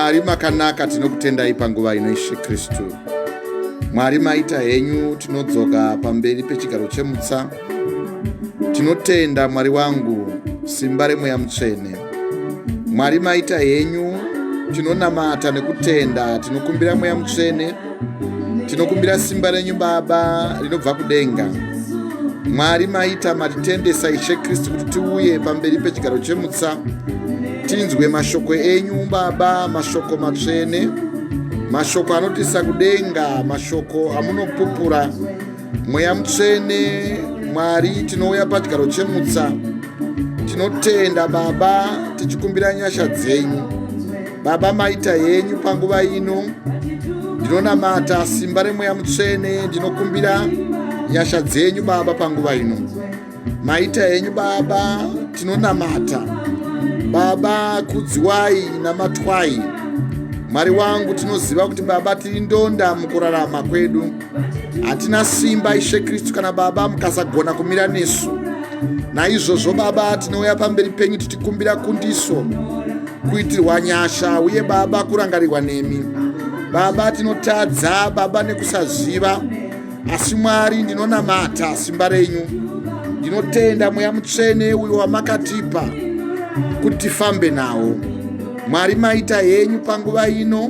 Mwari makanaka, tinokutendai panguva ino, Ishe Kristu. Mwari maita henyu, tinodzoka pamberi pechigaro chemutsa. Tinotenda Mwari wangu, simba remweya mutsvene. Mwari maita henyu, tinonamata nekutenda, tinokumbira mweya mutsvene, tinokumbira simba renyu Baba rinobva kudenga. Mwari maita, matitendesa Ishe Kristu kuti tiuye pamberi pechigaro chemutsa, tinzwe mashoko enyu Baba, mashoko matsvene, mashoko anotisa kudenga, mashoko amunopupura mweya mutsvene. Mwari, tinouya pachigaro chemutsa, tinotenda Baba, tichikumbira nyasha dzenyu. Baba maita henyu panguva ino, ndinonamata simba remweya mutsvene, ndinokumbira nyasha dzenyu Baba panguva ino. Maita henyu Baba, tinonamata Baba, kudziwai namatwai. Mwari wangu, tinoziva kuti Baba tiri ndonda mukurarama kwedu, hatina simba Ishe Kristu kana Baba mukasagona kumira nesu. Naizvozvo Baba tinouya pamberi penyu tichikumbira kundiso, kuitirwa nyasha uye Baba kurangarirwa nemi. Baba tinotadza Baba nekusaziva, asi Mwari ndinonamata simba renyu, ndinotenda mweya mutsvene uyo wamakatipa kuti tifambe nawo. Mwari maita henyu panguva ino,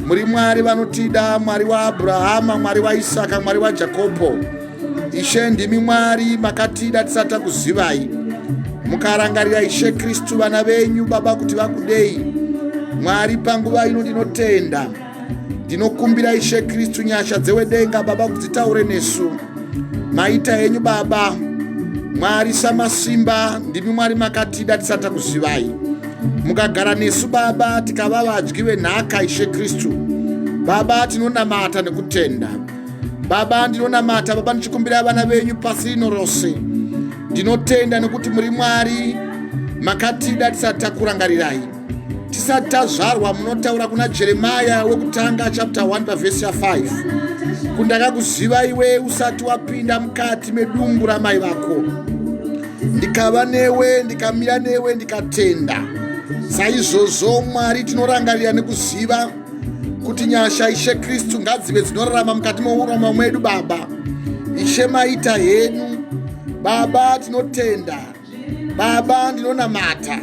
muri Mwari vanotida, Mwari waAbhurahama, Mwari waIsaka, Mwari waJakobho. Ishe ndimi Mwari makatida tisati takuzivai, mukarangarira Ishe Kristu vana venyu Baba kuti vakudei. Mwari panguva ino ndinotenda, ndinokumbira Ishe Kristu nyasha dzewedenga Baba kuti dzitaure nesu. Maita henyu Baba. Mwari samasimba, ndimi Mwari makatida tisati takuzivai, mukagara nesu Baba, tikava vadyi venhaka Ishe Kristu. Baba tinonamata nekutenda. Baba ndinonamata Baba, ndichikumbira vana venyu pasi rino rose. Ndinotenda nekuti muri Mwari makatida tisati takurangarirai, tisati tazvarwa. Munotaura kuna Jeremaya wekutanga chapter 1 pavhesi ya5 kundakakuziva iwe usati wapinda mukati medumbu ramai vako, ndikava newe, ndikamira newe, ndikatenda. Saizvozvo Mwari tinorangarira nekuziva kuti nyasha Ishe Kristu ngadzive dzinorarama mukati mouroma mwedu Baba. Ishe maita henyu Baba, tinotenda Baba, ndinonamata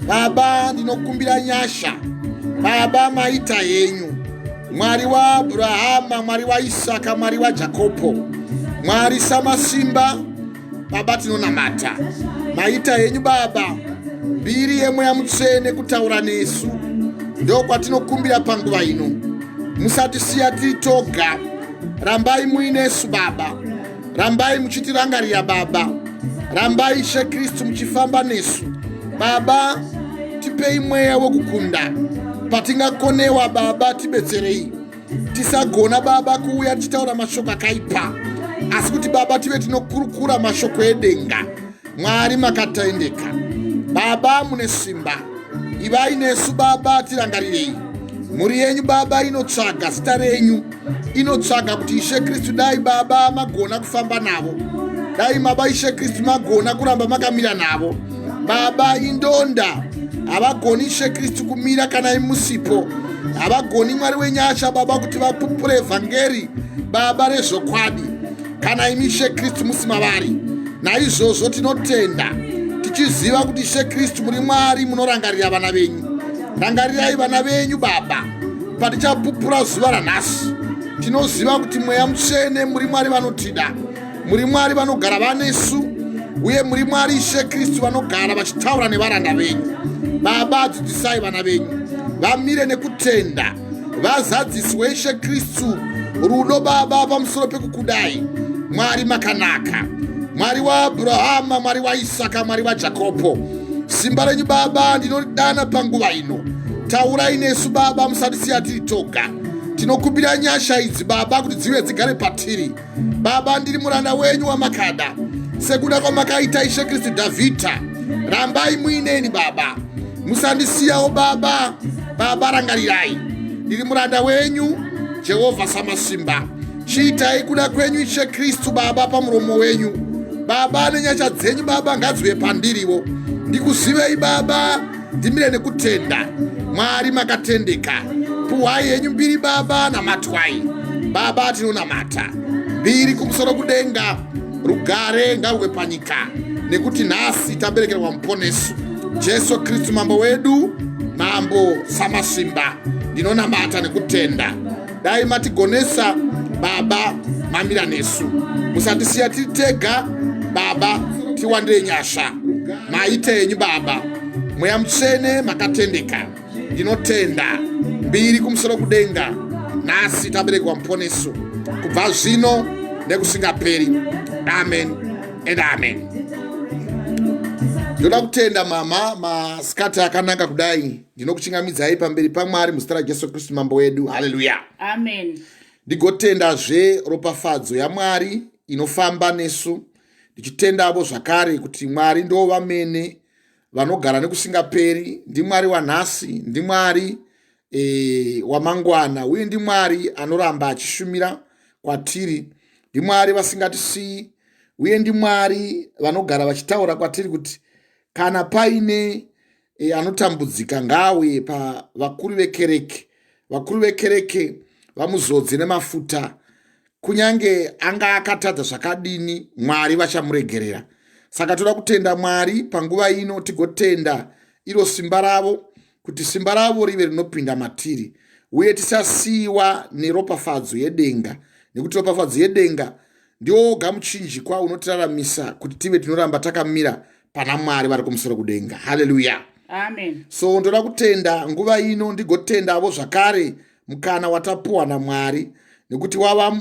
Baba, ndinokumbira nyasha Baba, maita henyu Mwari waAbhurahama, Mwari waIsaka, Mwari waJakobho, Mwari samasimba. Baba tinonamata, maita henyu Baba, mbiri yemweya mutsvene kutaura nesu ndokwatinokumbira panguva ino. Musatisiya tiri toga, rambai muinesu Baba, rambai muchitirangarira Baba, rambai Ishe Kristu muchifamba nesu Baba. Tipei mweya wekukunda patingakonewa Baba, tibetserei tisagona Baba kuuya tichitaura mashoko akaipa, asi kuti Baba tive tinokurukura mashoko edenga. Mwari makatendeka Baba, mune simba, ivai nesu Baba, tirangarirei. Mhuri yenyu Baba inotsvaga zita renyu, inotsvaga kuti Ishe Kristu dai Baba magona kufamba navo, dai Baba Ishe Kristu magona kuramba makamira navo. Baba indonda, havagoni Ishe Kristu kumira kana imusipo, havagoni Mwari wenyasha Baba kuti vapupure vhangeri Baba rezvokwadi kana imi Ishe Kristu musi mavari. Naizvozvo tinotenda tichiziva kuti Ishe Kristu muri Mwari munorangarira vana venyu. Rangarirai vana venyu Baba patichapupura zuva ranhasi. Tinoziva kuti mweya mutsvene muri Mwari vanotida, muri Mwari vanogara vanesu, uye muri Mwari Ishe Kristu vanogara vachitaura nevaranda venyu. Baba dzidzisai vana venyu vamire nekutenda, vazadziswe Ishe Kristu rudo Baba pamusoro pekukudai. Mwari makanaka, Mwari waAbhurahama, Mwari waIsaka, Mwari waJakobho, simba renyu Baba ndinoridana panguva ino. Taurai nesu Baba, musatisiya tiri toga. Tinokumbira nyasha idzi Baba kuti dzive dzigare patiri. Baba ndiri muranda wenyu wamakada sekuda kwamakaita Ishe Kristu Dhavhidha. Rambai muineni Baba, musandisiyawo Baba. Baba rangarirai, ndiri muranda wenyu Jehovha samasimba. Chiitai kuda kwenyu Ishe Kristu Baba pamuromo wenyu. Baba nenyasha dzenyu Baba ngadzive pandiriwo, ndikuzivei Baba, ndimire nekutenda. Mwari makatendeka. Puhwai henyu mbiri Baba namatwai. Baba tinonamata. Mbiri kumusoro kudenga, rugare ngaruve panyika, nekuti nhasi taberekerwa muponesu Jesu Kristu mambo wedu, mambo samasimba. Ndinonamata nekutenda. Dai matigonesa Baba, mamira nesu, musatisiya tiri tega Baba, tiwandire nyasha. Maite henyu Baba, Mweya Mutsvene makatendeka. Ndinotenda mbiri kumusoro kudenga, nhasi taberekwa muponeso kubva zvino nekusingaperi. Amen and amen. Ndoda kutenda mama, masikati akanaka kudai. Ndinokuchingamidzai pamberi paMwari muzita raJesu Kristu mambo wedu. Haleluya, amen. Ndigotendazve ropafadzo yaMwari inofamba nesu, ndichitendavo zvakare kuti Mwari ndo vamene vanogara nekusingaperi. NdiMwari wanhasi, ndiMwari wamangwana, uye ndiMwari anoramba achishumira kwatiri. NdiMwari vasingatisiyi, uye ndiMwari vanogara vachitaura kwatiri kuti kana paine anotambudzika ngaauye pavakuru vekereke, vakuru vekereke vamuzodze nemafuta. Kunyange anga akatadza zvakadini, Mwari vachamuregerera. Saka toda kutenda Mwari panguva ino, tigotenda iro simba ravo, kuti simba ravo rive rinopinda matiri, uye tisasiyiwa neropafadzo yedenga, nekuti ropafadzo yedenga ndiwo woga muchinjikwa unotiraramisa kuti tive tinoramba takamira pana Mwari vari kumusoro kudenga. Haleluya, amen. So ndoda kutenda nguva ino, ndigotendavo zvakare mukana watapuwa naMwari, nekuti wava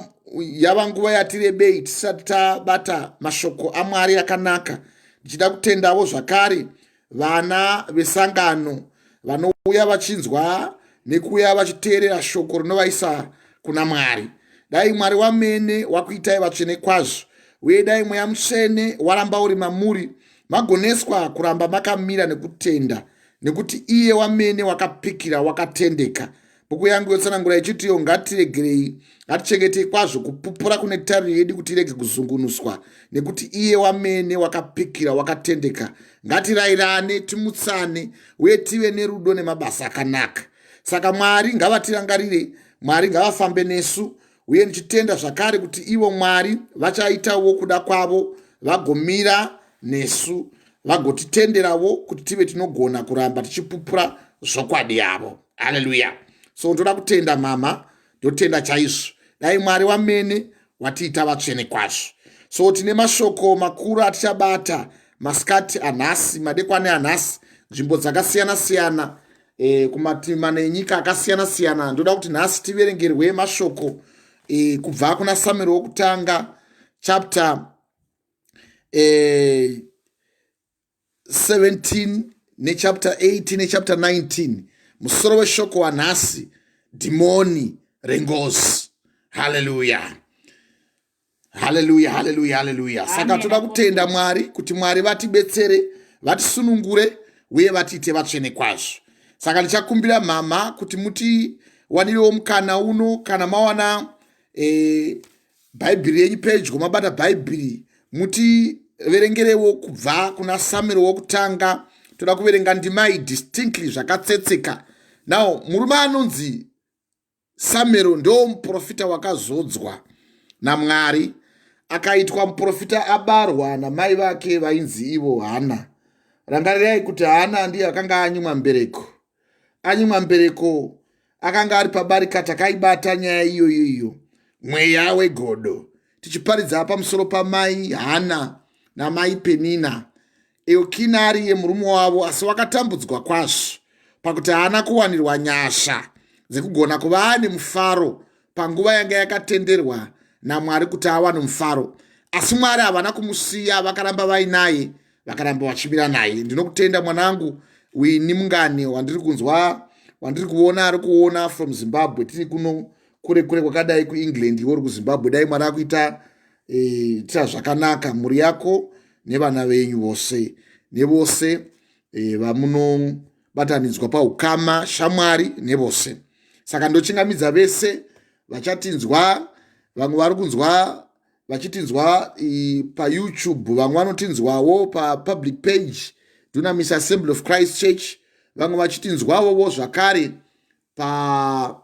yava nguva yatirebei tisati tabata mashoko aMwari akanaka. Ndichida kutendavo zvakare vana vesangano vanouya vachinzwa nekuuya vachiteerera shoko rinovaisa kuna Mwari. Dai Mwari wamene wakuitai vatsvene kwazvo, uye dai Mweya Mutsvene waramba uri mamuri, magoneswa kuramba makamira nekutenda, nekuti iye wamene wakapikira wakatendeka. Bhuku yangu yotsanangura ichitiyo, ngatiregerei, ngatichengetei kwazvo kupupura kune tariro yedu kuti irege kuzungunuswa, nekuti iye wamene wakapikira wakatendeka. Ngatirayirane, timutsane, uye tive nerudo nemabasa akanaka. Saka Mwari ngavatirangarire, Mwari ngavafambe nesu, uye ndichitenda zvakare kuti ivo Mwari vachaitawo kuda kwavo, vagomira nesu, vagotitenderawo kuti tive tinogona kuramba tichipupura zvokwadi yavo. Haleluya. So ndoda kutenda mama, ndotenda chaizvo. Dai Mwari wamene watiita vatsvene kwazvo. So tine mashoko makuru atichabata masikati anhasi, madekwane anhasi, nzvimbo dzakasiyana siyana, kumativi mana enyika akasiyana siyana. Ndoda kuti nhasi tiverengerwe mashoko kubva kuna Samuel wokutanga chapter 17 nechapter 18 nechapter 19. Musoro weshoko wanhasi, dhimoni rengozi. Haleluya, haleluya, haleluya, haleluya. Saka toda kutenda Mwari kuti Mwari vatibetsere, vatisunungure, uye vatiite vatsvene kwazvo. Saka ndichakumbira mama kuti mutiwanirewo mukana uno, kana mawana Bhaibheri yenyu pedyo, mabata Bhaibheri, mutiverengerewo kubva kuna Samuel wokutanga. Toda kuverenga ndimai distinctly zvakatsetseka. Now murume anonzi Samuel ndo muprofita wakazodzwa naMwari, akaitwa muprofita abarwa namai vake vainzi ivo Hana. Rangarirai kuti Hana ndiye akanga anyimwa mbereko, anyimwa mbereko akanga ari pabarika. Takaibata nyaya iyoyo iyo, mweya wegodo, tichiparidza pamusoro pamai Hana namai Penina. Eukina ariye murume wavo, asi wakatambudzwa kwazvo pakuti haana kuwanirwa nyasha dzekugona kuva ane mufaro panguva yanga yakatenderwa naMwari kuti awane mufaro. Asi Mwari havana kumusiya, vakaramba vainaye, vakaramba vachimira naye. Ndinokutenda mwanangu Wini Mungani, wandiri kunzwa, wandiri kuona, ari kuona from Zimbabwe. Tiri kuno kure kure kwakadai kuEngland, iwe uri kuZimbabwe. Dai Mwari akuita tira zvakanaka, mhuri yako nevana venyu vose, nevose vamunobatanidzwa paukama, shamwari nevose. Saka ndochingamidza vese vachatinzwa, vamwe vari kunzwa vachitinzwa paYouTube, vamwe vanotinzwawo papublic page Dunamis Assembly of Christ Church. vamwe vachitinzwavovo zvakare pa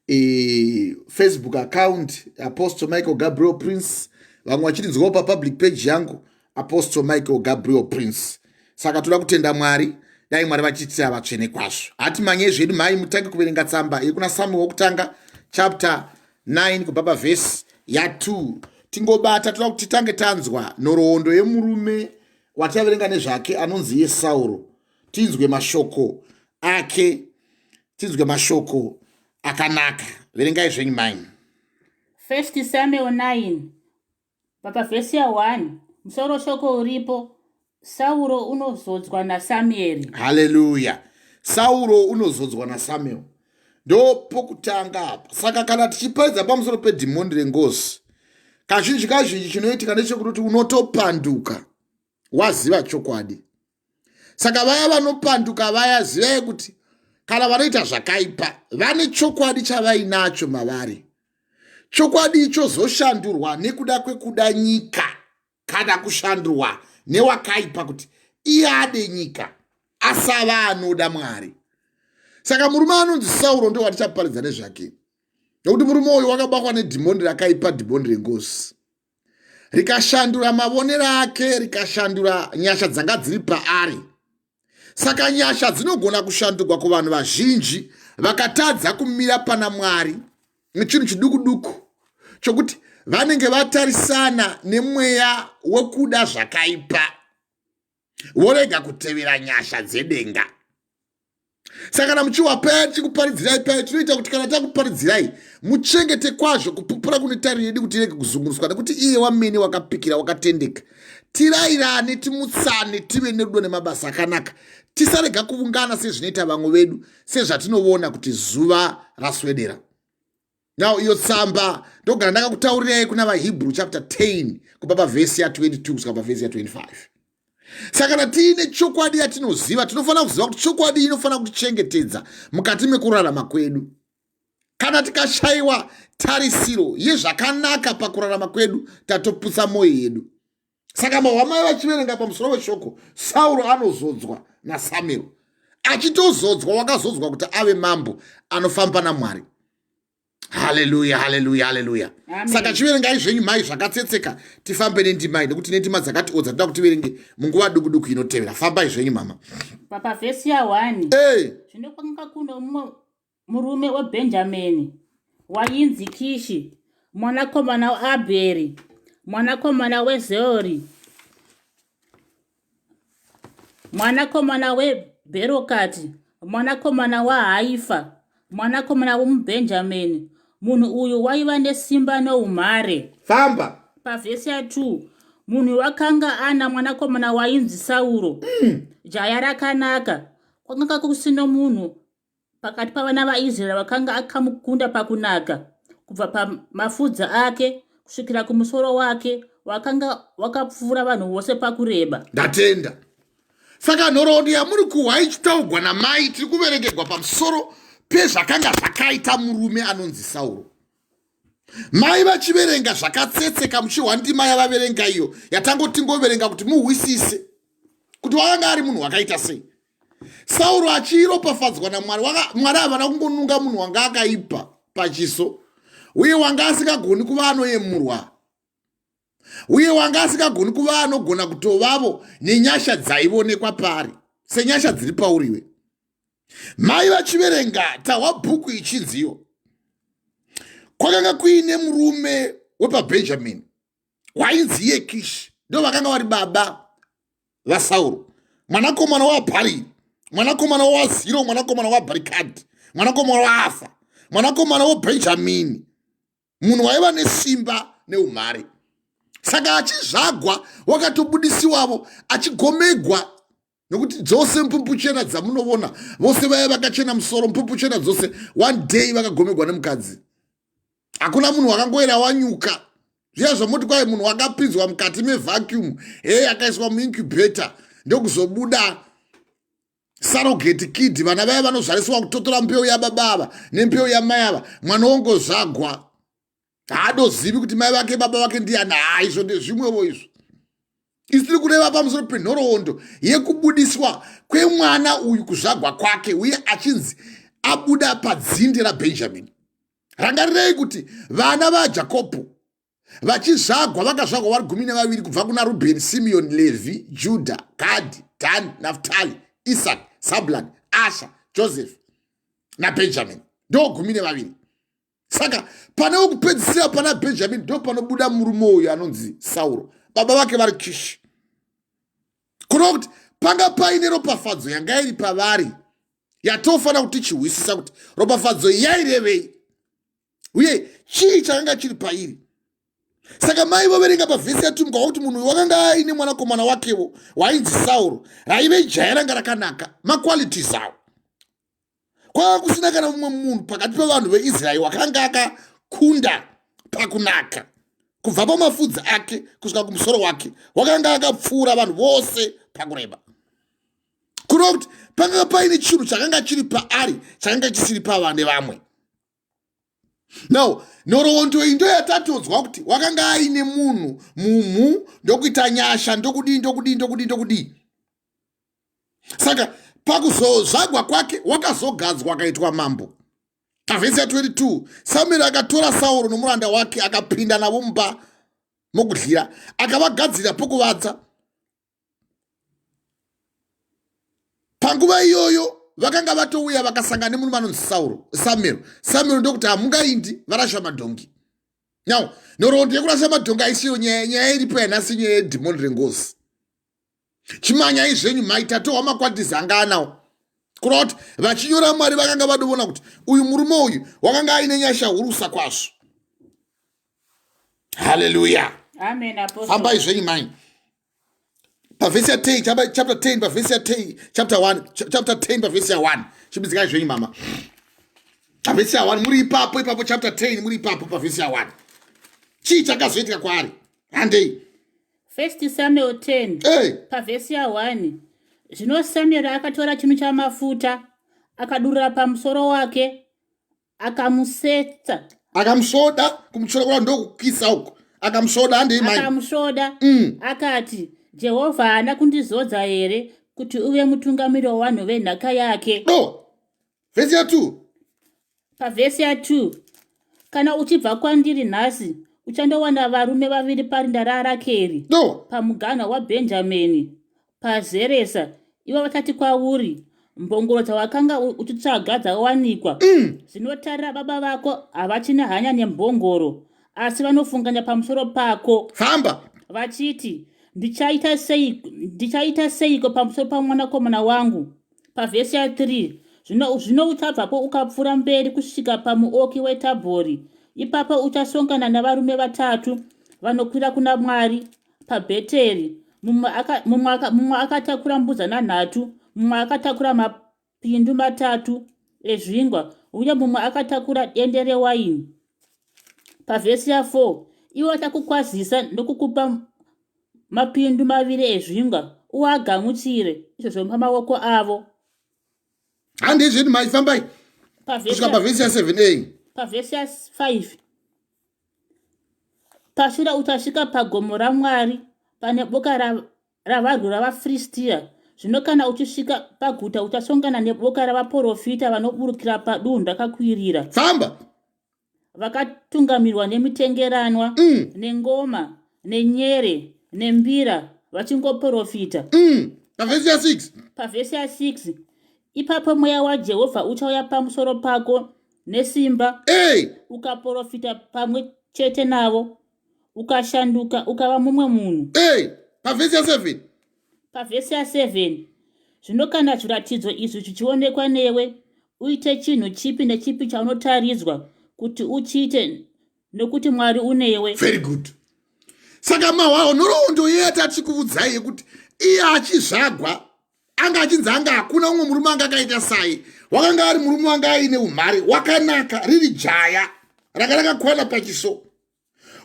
e, facebook account Apostle Michael Gabriel Prince, vamwe vachitinzwawo papublic page yangu Apostle Michael Gabriel Prince. Saka toda kutenda Mwari, dai Mwari vachiitira vatsvene kwazvo. Hatimanyei zvedu mhai, mutange kuverenga tsamba iri kuna Samuel wokutanga chapter 9 kubva pavhesi ya2 tingobata. Toda kuti titange tanzwa nhoroondo yemurume watichaverenga nezvake anonzi iye Sauro, tinzwe mashoko ake, tinzwe mashoko akanaka. Verengai zvenyu mai. First Samuel 9 papavhesi ya1, musoro shoko uripo, Sauro unozodzwa naSamueri. Haleluya! Sauro unozodzwa naSamuel, ndo pokutanga apa. Saka kana tichiparidza pamusoro pedhimoni rengozi, kazhinji kazhinji chinoitika ndechekuti unotopanduka waziva chokwadi. Saka vaya vanopanduka vaya, zivai kuti kana vanoita zvakaipa vane chokwadi chavainacho mavari. Chokwadi ichozoshandurwa nekuda kwekuda nyika kana kushandurwa newakaipa kuti iye ade nyika asava anoda Mwari. Saka murume anonzi Sauro ndo watichaparidza nezvake, nekuti murume uyu wakabakwa nedhimoni rakaipa, dhimoni rengozi, rikashandura mavonero ake, rikashandura nyasha dzanga dziri paari. Saka nyasha dzinogona kushandurwa kuvanhu vazhinji vakatadza kumira pana Mwari nechinhu chiduku duku chokuti vanenge vatarisana nemweya wekuda zvakaipa, vorega kutevera nyasha dzedenga. Saka kana muchiwa paya tichikuparidzirai paya, tinoita kuti kana takuparidzirai muchengete kwazvo kupupura kune tariro yedu kuti irege kuzungurutswa, nekuti iye wamene wakapikira wakatendeka. Tirairane, timutsane, tive nerudo nemabasa akanaka, tisarega kuvungana sezvinoita vamwe vedu, sezvatinoona kuti zuva raswedera. Now iyo tsamba ndogara ndakakutaurirai kuna vaHebrew chapter 10 kubva pavhesi ya22 kusvika pavhesi ya25. Saka kana tiine chokwadi yatinoziva, tinofanira kuziva kuti chokwadi inofanira kutichengetedza mukati mekurarama kwedu. Kana tikashayiwa tarisiro yezvakanaka pakurarama kwedu, tatoputsa mwoyo yedu. Saka mahwamai vachiverenga pamusoro weshoko, Sauro anozodzwa naSamuel. Achitozodzwa, wakazodzwa kuti ave mambo anofamba naMwari. Haleluya, haleluya, haleluya. Saka chiverengai zvenyu mai zvakatsetseka, tifambe nendima iyi nekuti nendima dzakatiodza toda kuti tiverenge munguva duku duku inotevera. Fambai zvenyu mama. Pavhesi ya1, hey. Zvino kwanga kuno mumwe murume weBhenjamini wainzi Kishi, mwanakomana waAbheri, mwanakomana weZeori, mwanakomana weBherokati, mwanakomana waHaifa, mwanakomana womuBhenjamini. Munhu uyu waiva nesimba noumhare. Famba. Pavhesi ya2, munhu wakanga ana mwanakomana wainzi Sauro, jaya rakanaka. Kwakanga kusino munhu pakati pavana vaIsraeri vakanga akamukunda pakunaka, kubva pamafudza ake kusvikira kumusoro wake, wakanga wakapfuura vanhu vose pakureba. Ndatenda. Saka nhoroondo yamuri kuhwa ichitaugwa namai, tiri kuverengerwa pamusoro pezvakanga zvakaita murume anonzi Sauro. Mai vachiverenga zvakatsetseka, muchihwa ndima yavaverenga iyo yatangotingoverenga kuti muhwisise kuti wakanga ari munhu wakaita sei. Sauro achiropafadzwa naMwari, Mwari havana kungonunga munhu wanga akaipa pachiso, uye wanga asingagoni kuva anoyemurwa, uye wanga asingagoni kuva anogona kutovavo nenyasha dzaivonekwa paari senyasha dziri pauriwe. Mai vachiverenga, tahwa bhuku ichinziyo kwakanga kuine murume wepaBhenjamini wainzi iye Kishi, ndo vakanga vari baba vaSauro, mwanakomana waBhari, mwanakomana waZiro, mwanakomana waBharikadhi, mwanakomana waAfa, mwanakomana waBhenjamini, munhu waiva nesimba neumhare. Saka achizvagwa wakatobudisiwavo achigomegwa, nokuti dzose mpumpuchena dzamunovona, vose vaya vakachena musoro, mpumpuchena dzose one day vakagomegwa nemukadzi. Hakuna munhu wakangoera wanyuka zviya zvamuti kwai munhu wakapinzwa mukati mevacuum, hei, akaiswa muincubator ndokuzobuda surrogate kid. Vana vaya vanozvariswa kutotora mbeu yababa ava nembeu yamai ava, mwana wongozvagwa haadozivi kuti mai vake baba vake ndiani. Ha, izvo ndezvimwevo izvo. Isi tiri kureva pamusoro penhoroondo yekubudiswa kwemwana uyu, kuzvagwa kwake, uye achinzi abuda padzinde raBhenjamini. Rangarirei kuti vana vaJakobho vachizvagwa vakazvagwa vari 12 kubva kuna Rubheni, Simiyoni, Levhi, Judha, Gadhi, Dhani, Naftali, Isaki, Zabulani, Asha, Joseph naBhenjamini. Ndo 12. Saka pane wekupedzisira pana Benjamin ndo panobuda murume uyu anonzi Sauro, baba vake vari Kishi. Kureva kuti panga paine ropafadzo yanga iri pavari yatofanira kuti tichihwisisa kuti ropafadzo yairevei uye chii chakanga chiri pairi. Saka mai voverenga pavhesi yatumika wakuti munhu uyu wakanga aine mwanakomana wakevo wainzi Sauro, raive jaya ranga rakanaka maqualities awo. Kwanga kusina kana mumwe munhu pakati pevanhu veIsraeri wakanga akakunda pakunaka, kubva pamafudzi ake kusvika kumusoro wake, wakanga akapfuura vanhu vose pakureba. Kureva kuti panganga paine chinhu chakanga chiri paari chakanga chisiri pavane vamwe. Now nhoroondo iyi ndoyatatodzwa kuti wakanga aine munhu mumhu ndokuita nyasha ndokudii ndokudii ndokudii ndokudii. Saka pakuzozvagwa kwake wakazogadzwa akaitwa mambo. Pavhesi ya 22, Samueri akatora Sauro nomuranda wake akapinda navo mumba mokudyira, akavagadzirira pokuvadza. Panguva iyoyo vakanga vatouya vakasangana nemurume anonzi Sauro, Samuel. Samuel ndokuti hamungaindi, varasha madhongi. Now nhoroondo yekurasha madhongi haisiyo nyaya, nyaya iripo yanhasi nyaya yedhimoni rengozi. Chimanyai zvenyu mhai, tatohwa makwatizi anga anawo. Kureva kuti vachinyora Mwari vakanga vadovona kuti uyu murume uyu wakanga aine nyasha hurusa kwazvo. Haleluya, amen. Apostle, fambai zvenyu mai. Pavhesi ya 10, chapter 10 pavhesi ya 10, chapter 1, chapter 10 pavhesi ya 1. Chibidzikai zvenyu mama. Pavhesi ya 1 muri ipapo ipapo, chapter 10 muri ipapo pavhesi ya 1. Chii chakazoitika kwaari? Handei. First Samuel 10 hey. Pavhesi ya 1. Zvino Samuel akatora chinu chamafuta akadurura pamusoro wake akamusetsa, akamusvoda. Kumutsvoda kwa ndokukisa uko, akamusvoda. Handei mai. Akamusvoda. Akati, Jehovha haana kundizodza here kuti uve mutungamiri wavanhu venhaka yake? Do vhesi ya 2. Pavhesi ya 2, kana uchibva kwandiri nhasi, uchandowana varume vaviri parinda raRakeri Do pamuganho waBhenjamini paZeresa. Ivo vachati kwauri, mbongoro dzawakanga uchitsvaga dzawanikwa. Zvinotarira baba vako havachina hanya nembongoro, asi vanofunganya pamusoro pako. Famba. Vachiti, ndichaita sei, ndichaita seiko pamusoro pamwanakomana wangu? Pavhesi ya 3, zvino uchabvapo ukapfuura mberi kusvika pamuoki weTabhori. Ipapo uchasongana navarume vatatu vanokwira kuna Mwari paBheteri, mumwe akatakura mbudzana nhatu, mumwe akatakura mapindu matatu ezvingwa, uye mumwe akatakura dende rewaini. Pavhesi ya 4, iwe vachakukwazisa ndokukupa mapindu maviri ezvingwa, uagamuchire izvozvo pamaoko avo. Handei zvedu mai, fambai kusvika pavhesi ya 7 a. Pavhesi ya 5, pashure uchasvika pagomo raMwari pane boka ravarwi ravaFiristia. Zvino kana uchisvika paguta uchasongana neboka ravaprofita vanoburukira padunhu rakakwirira. Famba. Vakatungamirwa nemitengeranwa, nengoma, nenyere, nembira, vachingoprofita. Pavhesi ya 6. Pavhesi ya 6, ipapo mweya waJehovha uchauya pamusoro pako nesimba, hey. Ukaprofita pamwe chete navo, ukashanduka ukava mumwe munhu. Hey. Pavhesi ya 7. Pavhesi ya 7, zvino kana zviratidzo izvi zvichionekwa newe, uite chinhu chipi nechipi chaunotaridzwa kuti uchiite, nokuti Mwari unewe. Very good. Saka mahwaho nhoroondo iye yatachikuudzai yekuti iye achizvagwa anga achinzi anga hakuna umwe murume anga akaita saye, wakanga ari murume wanga aine umhare wakanaka, riri jaya ranga rakakwana pachiso,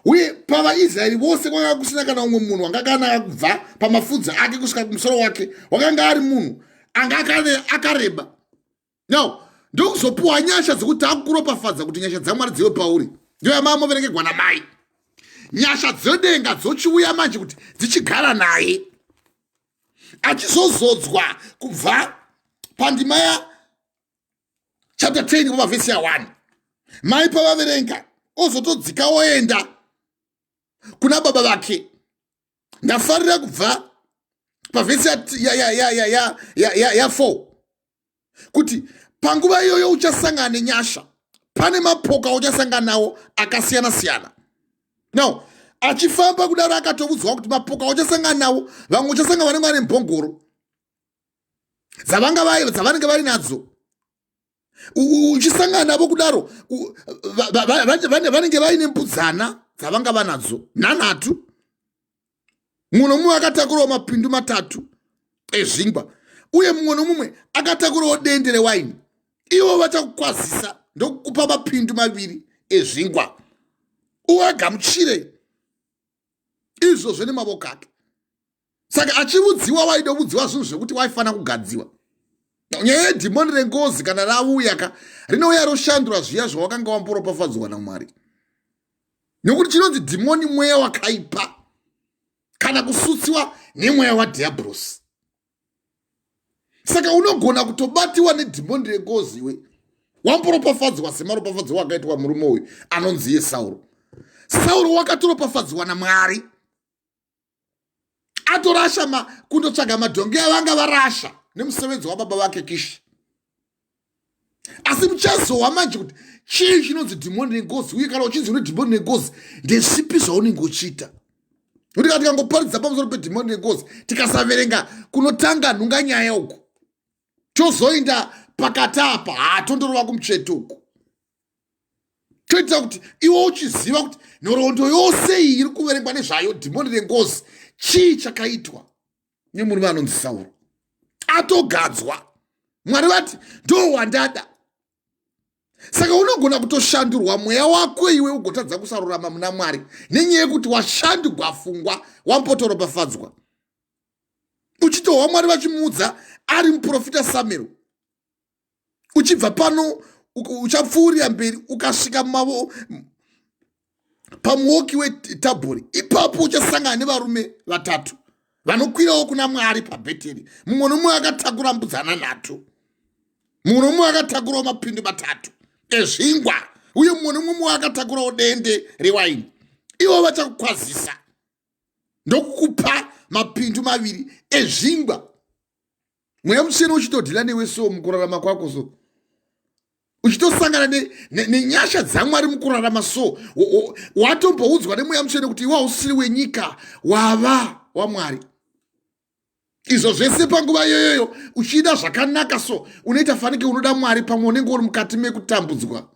uye pavaIsraeri vose kwanga kusina kana umwe munhu wanga akanaka kubva pamafudzi ake kusvika kumusoro wake, wakanga ari munhu anga akareba. Now ndokuzopuwa nyasha dzekuti takuropafadza kuti nyasha dzaMwari dzive pauri, ndiyo yamamoverekegwa namai. Nyasha dzedenga dzochiuya manje kuti dzichigara naye, achizozodzwa kubva pandima ya chapter 10 kubva vhesi ya 1 mai pavaverenga, ozotodzika oenda kuna baba vake. Ndafarira kubva pavhesi ya4 kuti panguva iyoyo uchasangana nenyasha, pane mapoka uchasangana nawo akasiyana siyana. Now achifamba kudaro, akatovudzwa kuti mapoka uchasangana nawo, vamwe uchasangana vanenge vane mbongoro dzavanenge vari nadzo. Uchisangana navo kudaro, vanenge vaine mbudzana dzavanga vanadzo nhanhatu, mumwe nomumwe akatakurawo mapindu matatu ezvingwa, uye mumwe nomumwe akatakurawo dende rewaini. Ivo vachakukwazisa ndokukupa mapindu maviri ezvingwa, uagamuchire izvozvo nemavoko ake. Saka achiudziwa, waidovudziwa zvinhu zvekuti waifanira kugadziwa. Nyaya yedhimoni rengozi kana rauya ka, rinouya roshandura zviya zvawakanga wamboropafadzwa naMwari, nekuti chinonzi dhimoni mweya wakaipa kana kusutsiwa nemweya wadhiabhurosi. Saka unogona kutobatiwa nedhimoni rengozi iwe wamboropafadzwa, semaropafadzo wakaitwa murume uyu anonzi iye Sauro. Sauro wakatoropafadzwa naMwari, atorasha kundotsvaga madhongi avanga varasha nemusevenzi wababa vake Kishi. Asi muchazowa manje kuti chii chinonzi dhimoni rengozi, uye kana uchinzi une dhimoni rengozi, ndezvipi zvaunenge uchiita? Nokuti kana tikangoparidza pamusoro pedhimoni rengozi, tikasaverenga kunotanga nhunga nyaya uku, tozoinda pakati apa, hatondorova kumucheto uku. Toitira kuti iwe uchiziva kuti nhoroondo yose iyi iri kuverengwa nezvayo, dhimoni rengozi, chii chakaitwa nemurume anonzi Sauro atogadzwa? Mwari vati, "Ndo wandada." Saka unogona kutoshandurwa mweya wako iwe ugotadza kusarurama muna Mwari nenyaya yekuti washandurwa fungwa, wambotoropafadzwa, uchitohwa Mwari vachimuudza ari muprofita Samuel, "Uchibva pano uchapfuurira mberi, ukasvika mavo pamuoki weTabhori, ipapo uchasangana nevarume vatatu vanokwirawo kuna Mwari paBheteri, mumwe nomumwe akatakura mbudzana nhatu, mumwe nomumwe akatakurawo mapindu matatu ezvingwa, uye mumwe nomumwe akatakurawo dende rewaini. Ivo vachakukwazisa ndokukupa mapindu maviri ezvingwa." Mweya Mutsvene uchitodhila newe so mukurarama kwako, so uchitosangana nenyasha dzaMwari mukurarama. So watomboudzwa nemweya Mutsvene kuti iwe hausiri wenyika, wava waMwari. Izvo zvese panguva iyoyoyo uchida zvakanaka, so unoita fanike unoda Mwari, pamwe unenge uri mukati mekutambudzwa.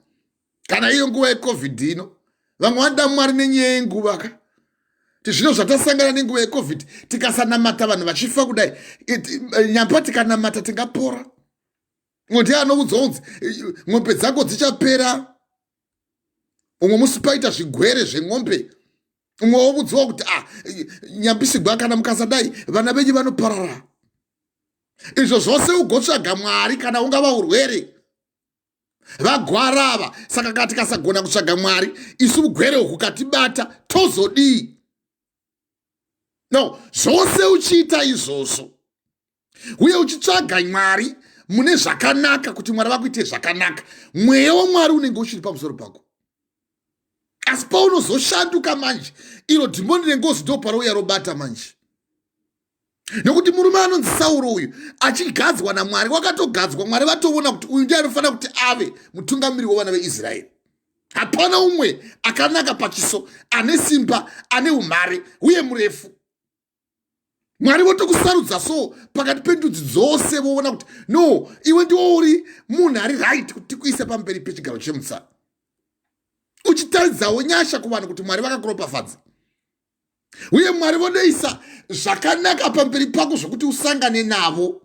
Kana iyo nguva yeCovid ino, vamwe vanoda Mwari nenyaya yenguva ka, ti zvino zvatasangana nenguva yeCovid, tikasanamata vanhu vachifa kudai, nyamba tikanamata tingapora. Umwe ndiye anoudzwa unzi ng'ombe dzako dzichapera, umwe musi paita zvigwere zveng'ombe, umwe wovudziwa kuti ah, nyambisigwa, kana mukasadai vana venyu vanoparara. Izvo zvose ugotsvaga Mwari, kana ungava urwere vagwarava. Saka kana tikasagona kutsvaga Mwari isu, ugwere hukatibata, tozodii? No, zvose uchiita izvozvo uye uchitsvaga Mwari mune zvakanaka, kuti Mwari vakuite zvakanaka, mweya waMwari unenge uchiri pamusoro pako. Asi paunozoshanduka manje, iro dhimoni rengozi ndo parouya robata manje, nekuti murume anonzi Sauro uyu achigadzwa naMwari, wakatogadzwa, Mwari vatoona kuti uyu ndiye anofanira kuti ave mutungamiri wevana veIsraeri. Hapana umwe akanaka pachiso, ane simba, ane umhare uye murefu. Mwari votokusarudza so pakati pendudzi dzose, voona kuti no, iwe ndiwo uri munhu ari right kuti tikuise pamberi pechigaro chemutsa, uchitaridzawo nyasha kuvanhu kuti Mwari vakakuropafadza, uye Mwari vonoisa zvakanaka pamberi pako zvokuti usangane navo,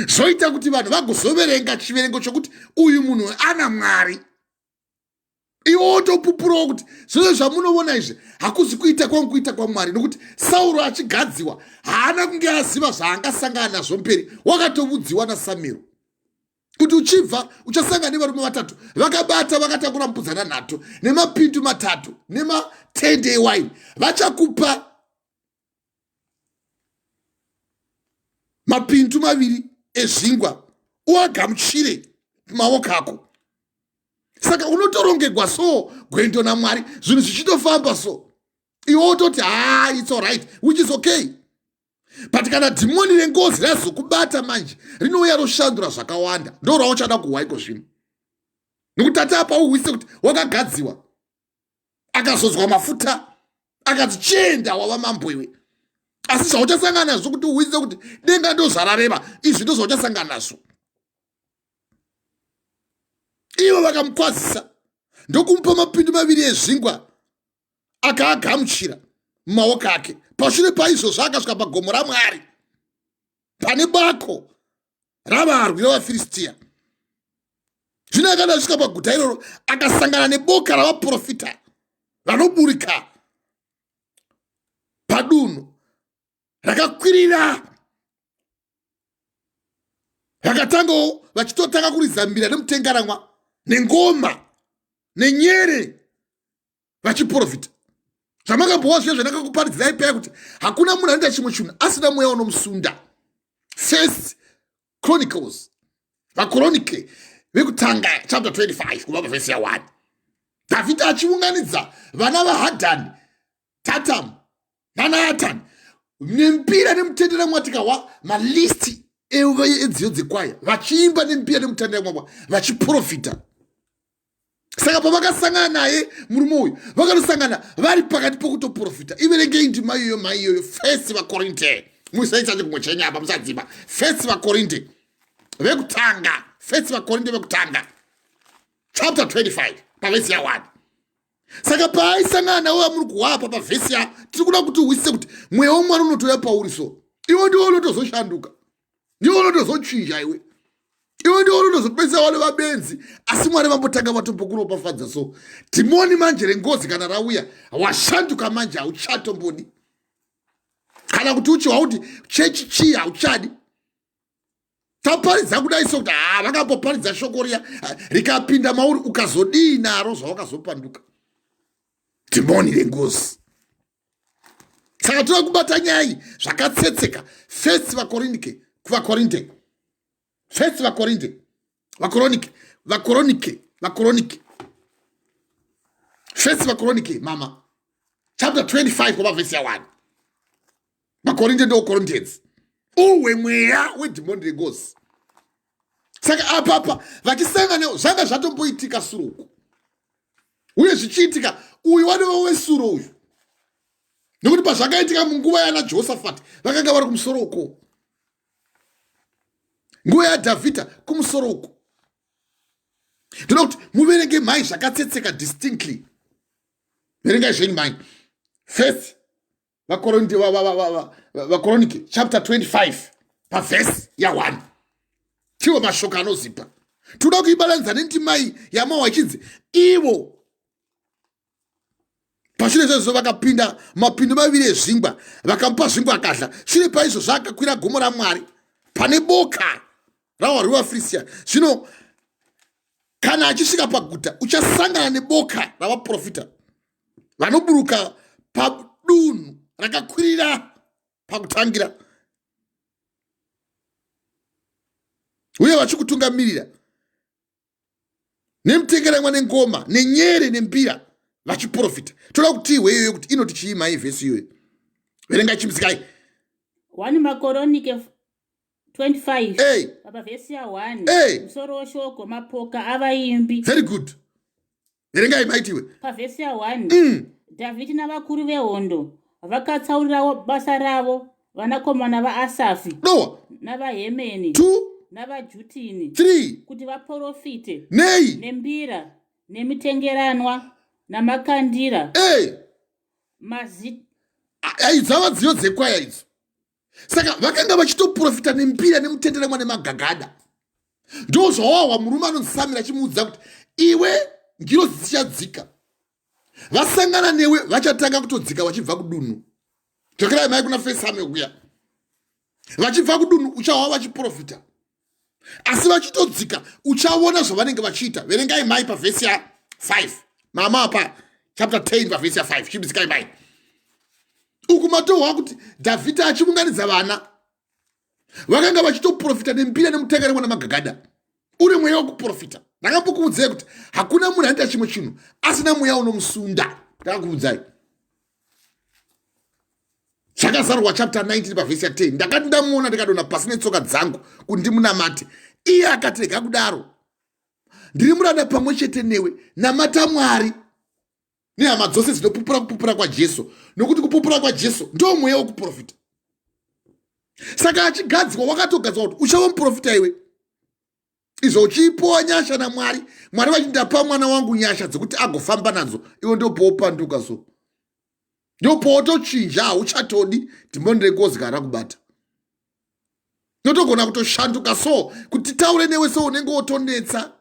zvoita kuti vanhu vagozoverenga chiverengo chokuti uyu munhu ana Mwari. Iwe wotopupurawo kuti zvose zvamunovona izvi hakuzi kuita kwangu, kuita kwaMwari. Nokuti Sauro achigadziwa haana kunge aziva zvaangasangana nazvo mberi, wakatovudziwa naSamiro. Kuti uchibva uchasangana nevarume vatatu vakabata vakatakura mbudzana nhatu nemapindu matatu nematende ewaini, vachakupa mapindu maviri ezvingwa uagamuchire maoko ako. Saka unotorongegwa so gwendo naMwari, zvinhu zvichitofamba so, iwe wototi ha, it's alright, which is okay. But kana dhimoni rengozi razokubata manje, rinouya roshandura zvakawanda. Ndo rauchada kuhwa iko zvino, nekuti tati apa uhwise kuti wakagadziwa, akazodzwa mafuta, akati chienda, wava mambo iwe. Asi zvauchasangana nazvo kuti uhwise kuti denga ndo zvarareva izvi, ndo zvauchasangana nazvo. Ivo vakamukwazisa ndokumupa mapindu maviri ezvingwa, akaagamuchira mumaoko ake. Pashure paizvozvo akasvika pagomo raMwari pane bako ravarwi vavaFiristiya. Zvino akada asvika paguta iroro, akasangana neboka ravaprofita vanoburika padunhu rakakwirira, vakatangawo vachitotanga kuridza mbira nemutengaramwa nengoma nenyere, vachiprofita zvamakambowa zviya zvandakakuparidzirai paya, kuti hakuna munhu anoita chimwe chinhu asina mweya unomusunda. First Chronicles, Vakoronike vekutanga, chapter 25 kubva pavhesi ya1. Dhavhidhi achiunganidza vana vaHadhani, Tatamu nanaAtani, nembira nemutendera mwatikawa malisti edziyo dzekwaya, vachiimba nembira nemutendera mwakwa, vachiprofita. Saka pavakasangana naye murume uyu, vakatosangana vari pakati pokutoprofita. Iverengei ndima iyoyo, mai iyoyo, First vaKorinte. Musaisa chikumwe chenyu apa, musadzima. First vaKorinte vekutanga, First vaKorinte vekutanga, chapter 25 pavhesi ya1. Saka paaisangana nawo vamuri kuwapa pavhesi ya, tiri kuda kuti uwisise kuti mweya womwana unotouya pauri, so iwe ndiwo unotozoshanduka, ndiwo unotozochinja iwe, iwe ndiwo unotozopedzisa vane vabenzi. Asi Mwari vambotanga vatombokuropafadza. So dhimoni manje rengozi kana rauya, washanduka manje, hauchatombodi kana kuti uchiwa kuti chechi chii, hauchadi. Taparidza kudai so kuti ha, vakamboparidza shoko riya rikapinda mauri, ukazodii naro zvawakazopanduka? Dhimoni rengozi. Saka toda kubata nyaya iyi zvakatsetseka. First vaKorindike, kuvaKorinte, First vaKorinte, vaKoronike, vaKoronike, vaKoronike, First vaKoronike mama, chapter 25 kubva vhesi ya1. VaKorinte ndo Corinthians, uhwe mweya wedhimoni rengozi. Saka apapa vachisangana, zvanga zvatomboitika suruku uye zvichiitika. Uyu wanova wesuro uyu, nekuti pazvakaitika munguva yana Josafati vakanga vari kumusoro uko, nguva yaDhavhidha kumusoro uko. Ndinoda kuti muverenge mhai zvakatsetseka distinctly. Verengai zvenyu mhai, First vaKoronike chapter 25 pavhesi ya1. Tiwo mashoko anozipa tinoda kuibalanidza nendimai yamawa ichinzi ivo pashure zvezvo vakapinda mapindu maviri ezvingwa, vakamupa zvingwa akadla. Shure paizvozvo akakwira gomo raMwari pane boka rawarwi vaFirisiya. Zvino kana achisvika paguta, uchasangana neboka ravaprofita vanoburuka padunhu rakakwirira pakutangira, uye vachikutungamirira nemutengeramwa nengoma nenyere nembira, vachiprofita. Toda kuti ihwe iyoyo kuti inoti chii mai vhesi iyoyo. Verengai, chimisikai. 1 Makoronike 25 Hey. papa vhesi ya1. Hey. Musoro weshoko: mapoka avaimbi. Very good, verengai maitiwe. Pavhesi ya1. Dhavhidhi navakuru vehondo vakatsaurirawo basa ravo vanakomana vaAsafi Dowa. navaHemeni 2 navaJutini 3 kuti vaprofite Nei? nembira nemitengeranwa namakandira. Hey. Mazi Aidzava dziyo dzekwaya idzo. Saka vakanga vachitoprofita nembira nemutenderamwa nemagagada. Ndo zvawahwa murume anonzi Samira achimuudza kuti iwe ngirozi dzichadzika, vasangana newe, vachatanga kutodzika vachibva kudunhu. Dzokerai mai kuna First Samuel kuya. Vachibva kudunhu uchahwa vachiprofita. Asi vachitodzika uchaona zvavanenge vachiita. Verengai mai pavhesi ya 5, mama pa chapter 10 pavhesi ya 5. Chibidzikai mai uku matohwa kuti Dhavhidha achiunganidza vana vakanga vachitoprofita nembira nemutenga namagagada. Uri mweya wekuprofita. Ndakambokuudzai kuti hakuna munhu anoita chimwe chinhu asina mweya unomusunda. Ndakakuudzai Zvakazarurwa chapter 19 pavhesi ya 10. Ndakati ndamuona, ndikadonha pasi netsoka dzangu kuti ndimunamate. Iye akati, "Rega kudaro, ndiri muranda pamwe chete newe. Namata Mwari nehama dzose dzinopupura kupupura kwaJesu, nokuti kupupura kwaJesu ndo mweya wekuprofita." Saka achigadzwa, wakatogadzwa kuti uchava muprofita iwe. Izvo uchipiwa nyasha naMwari, Mwari vachiti, "Ndapa mwana wangu nyasha dzekuti agofamba nadzo." Iwe ndopoopanduka, so ndopootochinja, hauchatodi dhimoni rengozi kana rakubata, notogona kutoshanduka. So kuti titaure newe, so unenge wotonetsa,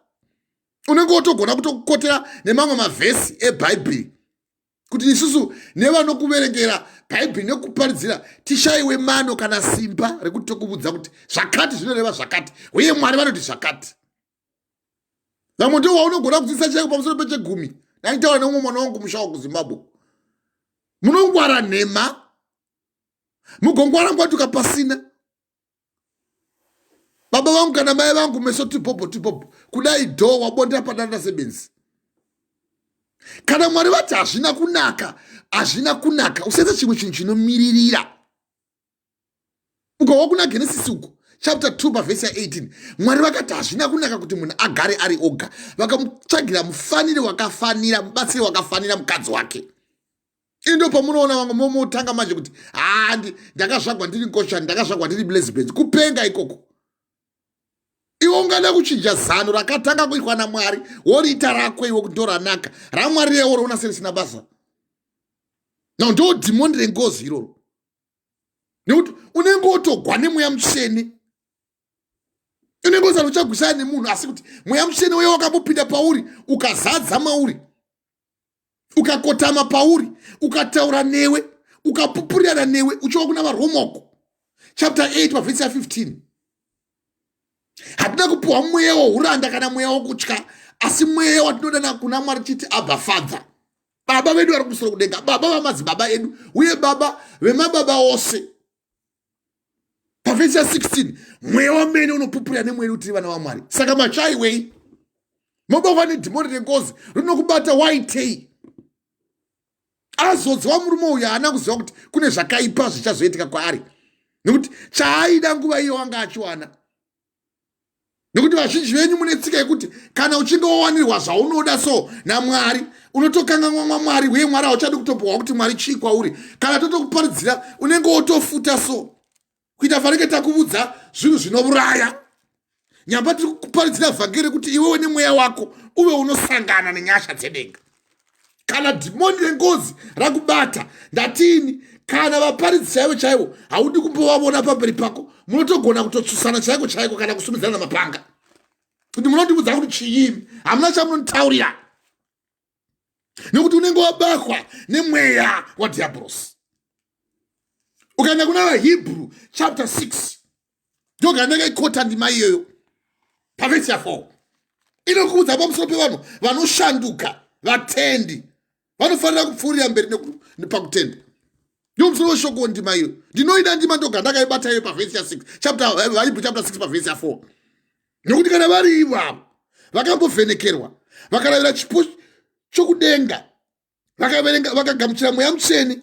unenge wotogona kutokotera nemamwe mavhesi eBhaibheri, kuti isusu nevanokuverengera Bhaibheri nekuparidzira tishayiwe mano kana simba rekuti tokuvudza kuti zvakati zvinoreva zvakati, uye Mwari vanoti zvakati. Vamwe ndo waunogona kudzidzisa chaiko pamusoro pechegumi. Ndaitaura neumwe mwana wangu musha wakuZimbabwe, munongwara nhema, mugongwara ngwatuka pasina baba vangu kana mai vangu, meso tibhobho tibhobho kudai, dho wabondera padanda sebenzi. Kana Mwari vati hazvina kunaka, hazvina kunaka. Usaita chimwe chinhu chinomiririra. Ukawa kuna Genesisi uko chapter 2 pavhesi ya18, Mwari vakati hazvina kunaka kuti munhu agare ari oga. Vakamutsvagira mufaniri wakafanira, mubatsiri wakafanira, mukadzi wake. Indo pamunoona vamwe momotanga manje kuti handi ndakazvagwa ndiri ngoshani, ndakazvagwa ndiri lesbians. Kupenga ikoko. Iwe ungada kuchinja zano rakatanga kuitwa naMwari, woriita rako iwe kuti ndoranaka. RaMwari rewo roona serisina basa. Now ndo dhimoni rengozi iroro, nekuti unenge wotogwa nemweya mutsvene. Unenge usati uchagwisana nemunhu, asi kuti mweya mutsvene uye wakambopinda pauri, ukazadza mauri, ukakotama pauri, ukataura newe, ukapupurirana newe. Uchiwa kuna vaRomoko chapter 8 pavhesi ya15, hatina kupiwa mweya wouranda kana mweya wokutya, asi mweya watinodana kuna Mwari chiti, "Abba Father," Baba vedu vari kumusoro kudenga, Baba vamadzibaba edu uye Baba vemababa ose. Pavhesi ya16, mweya wamene unopupurira nemweya kuti tiri vana vaMwari. Saka machaiwei mobova nedhimoni rengozi rinokubata, waitei? Azodzwa murume uyu haana kuziva kuti kune zvakaipa zvichazoitika kwaari, nekuti chaaida nguva iyo wanga achiwana. Nekuti vazhinji venyu mune tsika yekuti kana uchinge wawanirwa zvaunoda so naMwari, unotokanganwa mwaMwari, uye Mwari hauchadi kutopohwa kuti Mwari chii kwauri. Kana totokuparidzira, unenge wotofuta, so kuita fanike takuvudza zvinhu zvinouraya. Nyamba tiri kuparidzira vhangeri rekuti iwewe nemweya wako uve unosangana nenyasha dzedenga. Kana dhimoni rengozi rakubata, ndatini, kana vaparidzi chaivo chaivo haudi kumbovavona pamberi pako, munotogona kutotsusana chaiko chaiko kana kusumidzana namapanga, kuti munondiudza kuti chiimi, hamuna chamunonditaurira, nekuti unenge wabakwa nemweya wadhiabhorosi. Ukaenda kuna vaHebrew chapter 6, ndoga ndakaikota ndima iyoyo pavhesi ya4, inokuudza pamusoro pevanhu vanoshanduka. Vatendi vanofanira kupfuurira mberi pakutenda. Ndomusoro weshoko ndima iyo. Ndinoida ndima, ndoga ndakaibata iyo pavhesi ya6, chapter vaHebrew chapter 6 pavhesi ya4, nekuti kana vari ivavo vakambovhenekerwa, vakaravira chipo chokudenga, vakaverenga, vakagamuchira mweya mutsvene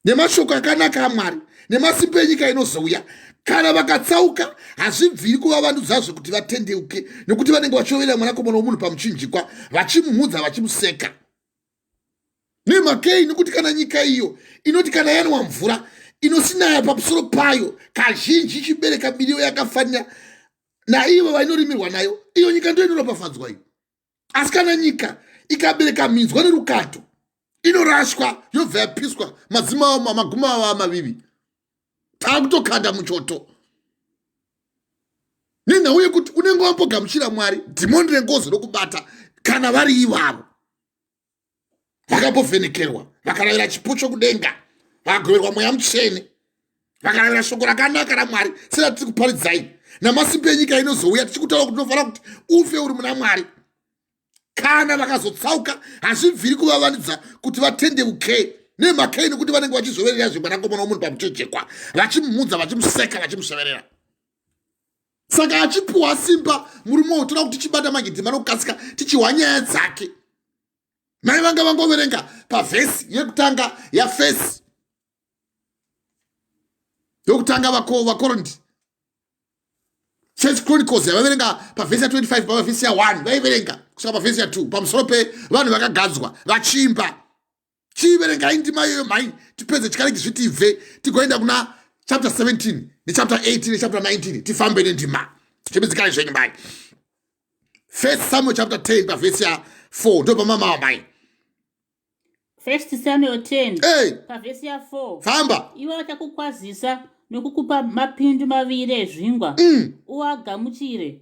nemashoko akanaka aMwari nemasimba enyika inozouya, kana vakatsauka, hazvibviri kuvavandudzazve kuti vatendeuke, nekuti vanenge vachirovera Mwanakomana womunhu pamuchinjikwa, vachimumudza, vachimuseka. Nemhakei? Nekuti kana nyika iyo inoti kana yanwa mvura inosinaya pamusoro payo kazhinji, ichibereka miriwo yakafanira naivo vainorimirwa nayo, iyo nyika ndo inoropafadzwa iyo. Asi kana nyika ikabereka minzwa nerukato, inorashwa, yobva yapiswa, madzima magumo avo amavivi, taakutokanda muchoto. Nenhau yekuti unenge wambogamuchira Mwari, dhimoni rengozi rokubata. Kana vari ivavo vakambovhenekerwa, vakaravira chipo chokudenga, vakagoverwa mweya mutsvene. Vakaravira shoko rakanaka raMwari seratiri kuparidzai namasimba enyika inozouya, tichikutaura kuti unofanira kuti ufe uri muna Mwari. Kana vakazotsauka, hazvibviri kuvavanidza kuti vatendeuke nemakei, nekuti vanenge vachizoverera zvemwanakomana womunhu pamuchejekwa, vachimumudza, vachimuseka, vachimuseverera. Saka achipuwa simba murume uyu, toda kuti tichibata manje dhima nokukasika, tichihwa nyaya dzake. Mai vanga vangoverenga pavhesi yekutanga yafesi yokutanga vaKorindi, First Chronicles yavaverenga pavhesi ya25, pavhesi ya1 vaiverenga kusvika pavhesi ya2, pamusoro pevanhu vakagadzwa vachiimba. Chiverengai ndima iyoyo mhai, tipedze chikaregi zvitibve, tigoenda kuna chapter 17 nechapter 18 nechapter 19, tifambe nendima. Chimidzikai zvenyu mai. First Samuel chapter 10 pavhesi ya4, ndo pamama mai. First Samuel 10 hey. Pavhesi ya4. Famba. Iwe vachakukwazisa nokukupa mapindu maviri ezvingwa, uagamuchire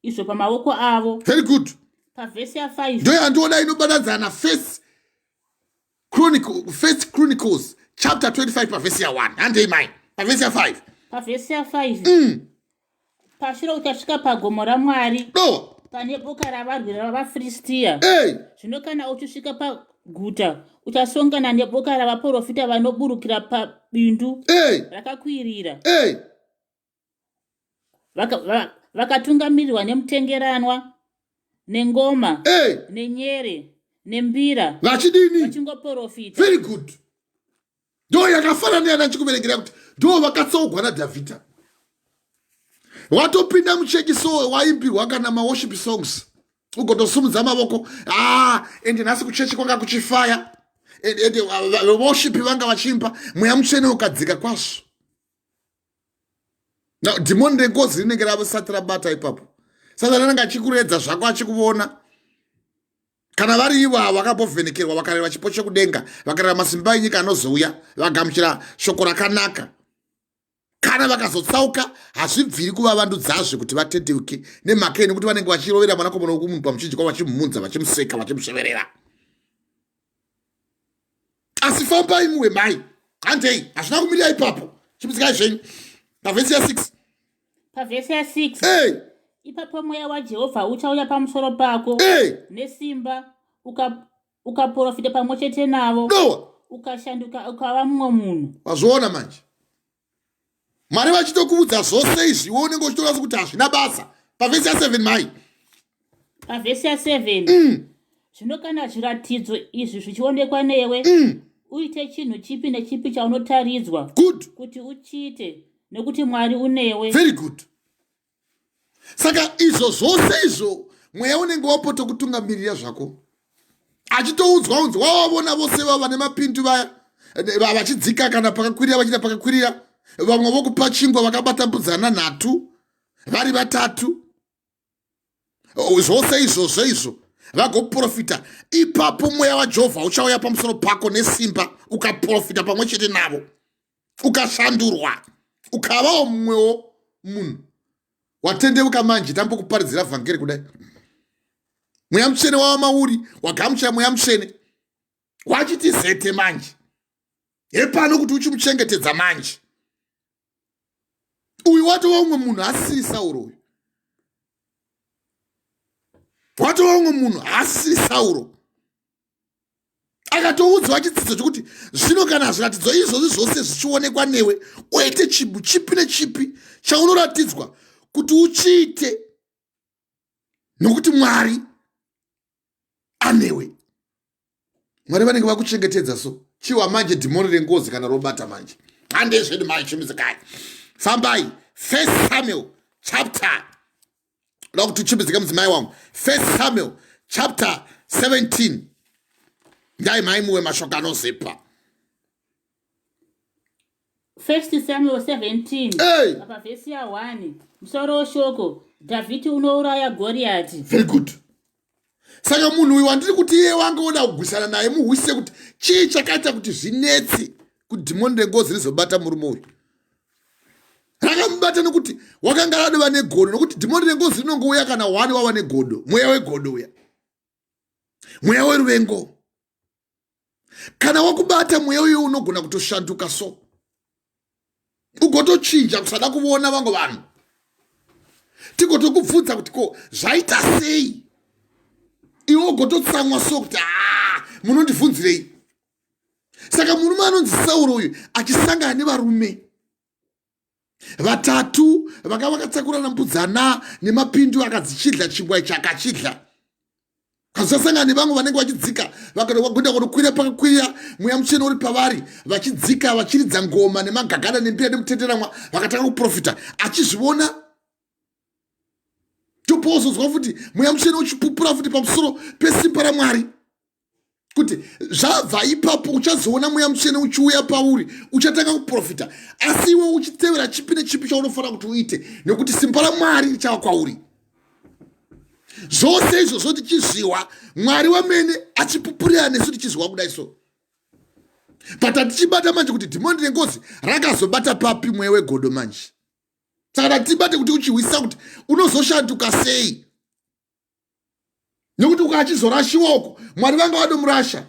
izvo pamaoko avo. Very good. Pavhesi ya5. Ndo yandiona inobatanidzana First Chronicles chapter 25 pavhesi ya1. Handei mai, pavhesi ya5. Pavhesi ya5. Pashure uchasvika pagomo raMwari, Do pane boka ravarwi ravaFiristiya. Hey. Zvino kana uchisvika paguta, uchasongana neboka ravaprofita vanoburukira pabindu hey. rakakwirira, hey. Vakatungamirirwa nemutengeranwa nengoma, hey. nenyere nembira. Vachidini? Vachingoprofita. Very good. Ndo yakafanana neyana chikuverekera kuti ndo vakatsaugwa naDhavhidha. Watopinda muchechi, so waimbirwa kana maworship songs, ugotosumudza mavoko. Ah, ende nhasi kuchechi kwanga kuchifaya, ende worship vanga vachiimba, mweya mutsvene ukadzika kwazvo. Now dhimoni rengozi rinenge rasati rabata ipapo. Saka rinenge achikuredza zvako, achikuvona. Kana vari ivo avo vakambovhenekerwa, vakareva chipo chekudenga, vakareva masimba enyika anozouya, vagamuchira shoko rakanaka, kana vakazotsauka, hazvibviri kuvavandudzazve kuti vatendeuke. Nemhaka yei? Nekuti vanenge vachirovera mwanakomana wokumunhu pamuchinjikwa, vachimumunza, vachimuseka, vachimusveverera. Asi fambai muwe mai, handei. Hazvina kumirira ipapo. Chimutsikai zvenyu pavhesi ya6. Pavhesi ya6. Hey. Ipapo mweya waJehovha uchauya pamusoro pako hey. nesimba, ukaprofita pamwe chete navo, Dowa. ukashanduka ukava mumwe munhu. Wazviona manje, Mwari vachitokuudza zvose izvi, iwe unenge uchitora sekuti hazvina basa. Pavhesi ya7 mai. Pavhesi ya7. Zvino kana zviratidzo izvi zvichionekwa newe, uite chinhu chipi nechipi chaunotaridzwa Good. kuti uchiite, nekuti Mwari unewe. Very good. Saka izvo zvose izvo, mweya unenge wapotokutungamirira zvako, achitoudzwa unzi wawavona vose vava nemapindu vaya, vachidzika kana pakakwirira, vachiita pakakwirira, vamwe vokupa chingwa vakabata mbudzana nhatu vari vatatu. Zvose izvozvo izvo vagoprofita. Ipapo mweya waJehovha uchauya pamusoro pako nesimba, ukaprofita pamwe chete navo, ukashandurwa, ukavawo mumwewo munhu. Watendeuka manje, tambokuparidzira vhangeri kudai, mweya mutsvene wava mauri, wagamuchira mweya mutsvene, wachiti zete manje hepano kuti uchimuchengetedza manje. Uyu watova umwe munhu, asisiri Sauro. Uyu watova umwe munhu, haasisiri Sauro. Akatoudzwa chidzidzo chokuti zvino kana zviratidzo izvozvi zvose zvichionekwa newe, uite chinhu chipi nechipi chaunoratidzwa kuti uchiite, nokuti Mwari anewe. Mwari vanenge vakuchengetedza. So chiwa manje dhimoni rengozi kana robata manje, handezvedu mai. Chimidzikai, fambai. First Samuel chapter, da kuti uchimbidzike mudzimai wangu. First Samuel chapter 17. Ndai maimuwe mashoko anozipa. First Samuel 17. Hey. Apa vhesi ya1, musoro weshoko: Dhavhidi unouraya Goriyati. Very good. Saka munhu uyu wandiri kuti iye wanga oda kugwisana naye, muhwisise kuti chii chakaita kuti zvinetsi kuti dhimoni rengozi rizobata murume uyu. Rakamubata nekuti wakanga radova negodo, nokuti dhimoni rengozi rinongouya kana wani wava negodo, mweya wegodo uya, mweya weruvengo. Kana wakubata mweya uyo, unogona kutoshanduka. So Ugotochinja kusada kuvona vamwe vanhu. Tigotokubvunza kuti ko zvaita sei? Iwe ugototsamwa so kuti haa munondibvunzirei? Saka murume anonzi Sauro uyu achisangana nevarume vatatu vanga vakatsakurana mbudzana nemapindu akadzichidla chingwa ichi akachidla kazosangana nevamwe vanenge vachidzika vakaenda kunokwira pakakwira mweya mutsvene uri pavari vachidzika vachiridza ngoma nemagagada nembira nemutenderamwa vakatanga kuprofita achizvivona topozozwa futi mweya mutsvene uchipupura futi pamusoro pesimba ramwari kuti zvabva ipapo uchazoona mweya mutsvene uchiuya pauri uchatanga kuprofita asi iwe uchitevera chipi nechipi chaunofanira kuti uite nekuti simba ramwari richava kwauri zvose izvozvo tichizviwa mwari wamene achipupurira nesu tichizviwa kudai so but hatichibata manje kuti dhimoni rengozi rakazobata papi mweya wegodo manje saka tatibate kuti uchihwisisa kuti unozoshanduka sei nekuti ukachizorashiwa uko mwari vanga vadomurasha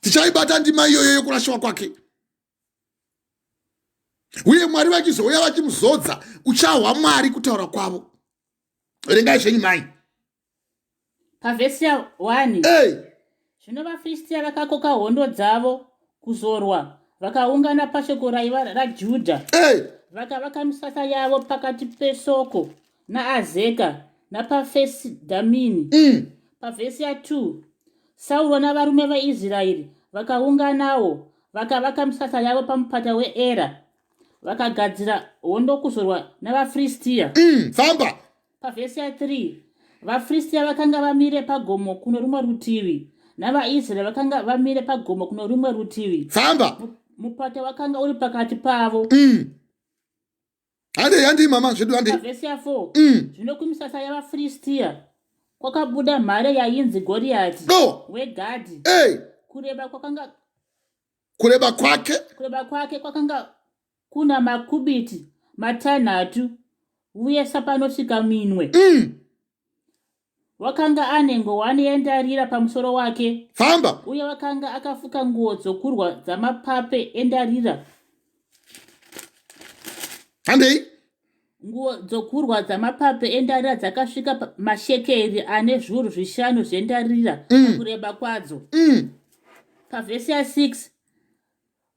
tichaibata ndima iyoyo yokurashiwa kwake uye mwari vachizouya vachimuzodza uchahwa mwari kutaura kwavo verengai zvenyu mai pavhesi ya 1 hey. Zvino vaFiristia vakakoka hondo dzavo kuzorwa, vakaungana pashoko raiva raJudha. Hey. Vakavaka misasa yavo pakati peSoko naAzeka napaFesidhamini. Pavhesi ya2, Sauro navarume vaIsraeri vakaunganawo, vakavaka misasa yavo pamupata weEra, vakagadzira hondo kuzorwa navaFiristia. Famba. Pavhesi ya3, vaFiristia vakanga vamire pagomo kuno rumwe rutivi, navaIsraeri vakanga vamire pagomo kuno rumwe rutivi. Famba. Mupata wakanga uri pakati pavo. Handei, handei mama zvedu handei. Pavhesi ya4, Zvino kumisasa yavaFiristia kwakabuda mhare yainzi Goriati Do. weGadhi. Hey. Kureba kwakanga Kureba kwake. Kureba kwake kwakanga kuna makubiti matanhatu uye sapanosvika minwe. Wakanga ane ngowani yendarira pamusoro wake. Famba. Uye wakanga akafuka nguo dzokurwa dzamapape endarira. Handei. Nguo dzokurwa dzamapape endarira dzakasvika mashekeri ane zviuru zvishanu zvendarira pakureba kwadzo. Pavhesi ya6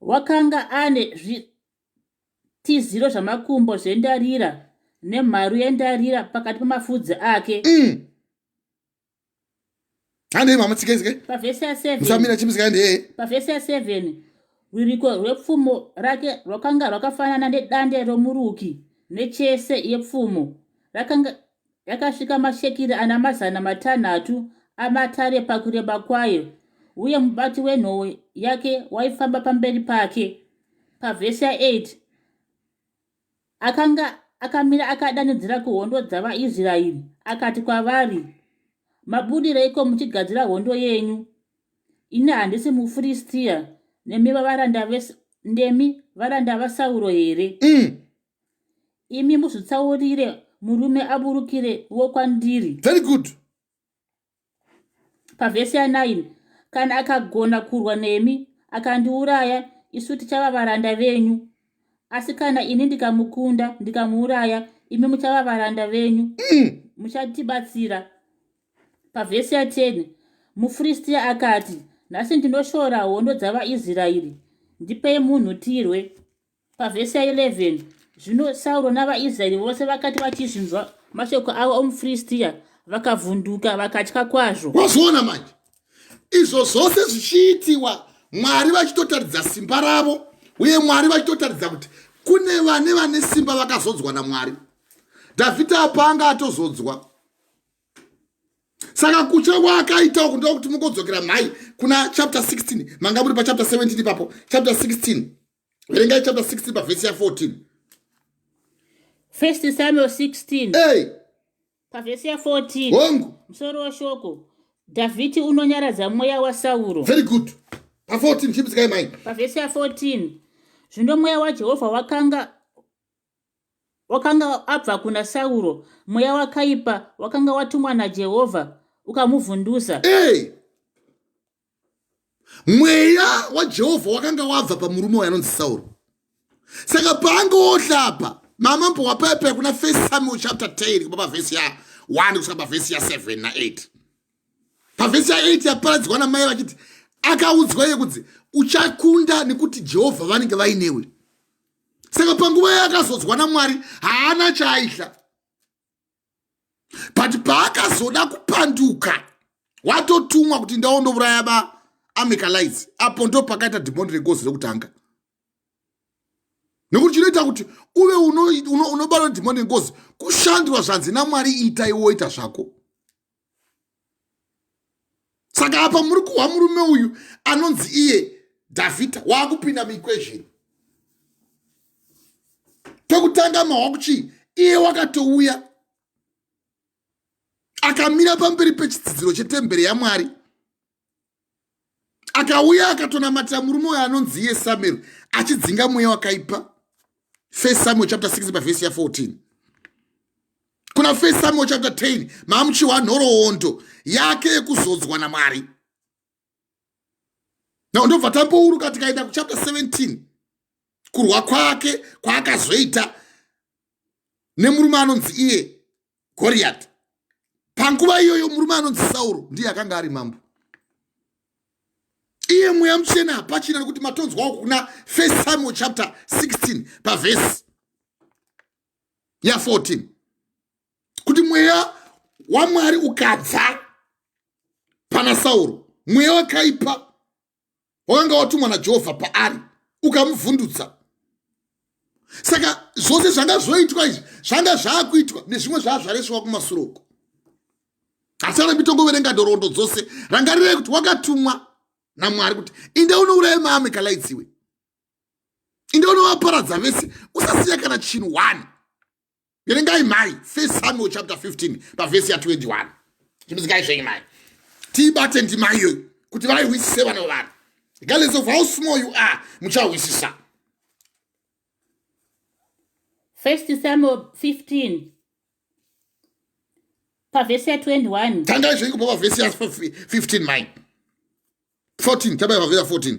wakanga ane zvitiziro zvamakumbo zvendarira nemharu yendarira pakati pamafudzi ake. Handei mama tsikai tsikai. Pavhesi ya7. Musamira chimisika handei. Pavhesi ya7 rwiriko rwepfumo rake rwakanga rwakafanana nedande romuruki nechese yepfumo rakanga yakasvika mashekeri ana 600 amatare pakureba kwayo, uye mubati wenhoo yake waifamba pamberi pake. Pavhesi ya8 akanga akamira akadanidzira kuhondo dzavaIsraeri akati kwavari, Mabudireiko muchigadzira hondo yenyu? Ini handisi muFiristia, nemi varanda vaSauro here? Imi muzvitsaurire murume aburukire wo kwandiri. Very good. Pavhesi ya9, kana akagona kurwa nemi akandiuraya, isu tichava varanda venyu. Asi kana ini ndikamukunda ndikamuuraya, imi muchava varanda venyu. Muchatibatsira. Pavhesi ya10, muFiristia akati, nhasi ndinoshora hondo dzavaIsraeri, ndipei munhu tirwe. Pavhesi ya11, zvino Sauro navaIsraeri vose vakati vachizvinzwa mashoko avo omuFiristia, vakavhunduka vakatya kwazvo. Wazviona manje izvo zvose zvichiitiwa, Mwari vachitotaridza simba ravo, uye Mwari vachitotaridza kuti kune vane simba vakazodzwa naMwari. Dhavhidha apa anga atozodzwa. Saka kutya kwaakaita uku ndokuti mugodzokera mhai kuna chapter 16, manga muri pachapter 17 ipapo, chapter 16. Verengai chapter 16 pavhesi ya14. 1 Samuel 16. Hey. Pavhesi ya14. Hongu. Musoro weshoko. Dhavhidhi unonyaradza mweya waSauro. Very good. Pa14 chipisikai mai. Pavhesi ya14. Zvino mweya waJehovha wakanga abva kuna Sauro, mweya wakaipa wakanga watumwa naJehovha ukamuvhundusa. Hey. Mweya waJehovha wakanga wabva pamurume uyu anonzi Sauro. Saka paange ohlapa mamambo wapaipai kuna First Samuel chapter 10 kubva pavhesi ya 1 kusvika pavhesi ya 7 na 8. Pavhesi ya 8 yaparadzwa namai vachiti akaudzwa iye kunzi uchakunda nekuti Jehovha vanenge vainewe. Saka panguva yaakazodzwa naMwari haana chaaihla. But paakazoda kupanduka watotumwa kuti ndaondouraya ba Amalekites, apo ndo pakaita dhimoni rengozi rekutanga. Nekuti chinoita kuti uve unobatwa dhimoni rengozi kushandurwa zvanzi naMwari ita iwe woita zvako. Saka apa muri kuhwa murume uyu anonzi iye Dhavhidha waakupinda muequation. Pekutanga mahwa kuchii iye wakatouya akamira pamberi pechidzidziro chetemberi yaMwari, akauya akatonamatira murume uyo anonzi iye Samuel achidzinga mweya wakaipa. First Samuel chapter 6 pavhesi ya 14. Kuna First Samuel chapter 10 maamuchiwa nhoroondo yake yekuzodzwa naMwari. Now ndobva tambouruka tikaenda kuchapter 17, kurwa kwake kwaakazoita nemurume anonzi iye Goriati. Panguva iyoyo murume anonzi Sauro ndiye akanga ari mambo. Iye mweya mutsvene hapachina, nekuti matonzwawo kuna First Samuel chapter 16 pavhesi ya 14 kuti mweya waMwari ukabva pana Sauro, mweya wakaipa wakanga watumwa naJehovha paari ukamuvhundutsa. Saka zvose zvanga zvoitwa izvi zvanga zvaakuitwa nezvimwe zvaazvareswa kumasure uko. Haticharambi tongoverenga nhoroondo dzose. Rangarirai kuti wakatumwa naMwari kuti inde unouraya maAmalekites, iwe inde unovaparadza vese, usasiya kana chinhu one. Verengai mai First Samuel chapter 15 pavhesi ya 21. Chimbizikai zvenyu mai, tiibate ndima iyoyo kuti vaihwisise vana vevanhu. Regardless of how small you are, muchahwisisa. First Samuel 15 pavhesi ya 21. Tangai zvenyu kubva pavhesi ya 15 mai, 14, tabai pavhesi ya 14.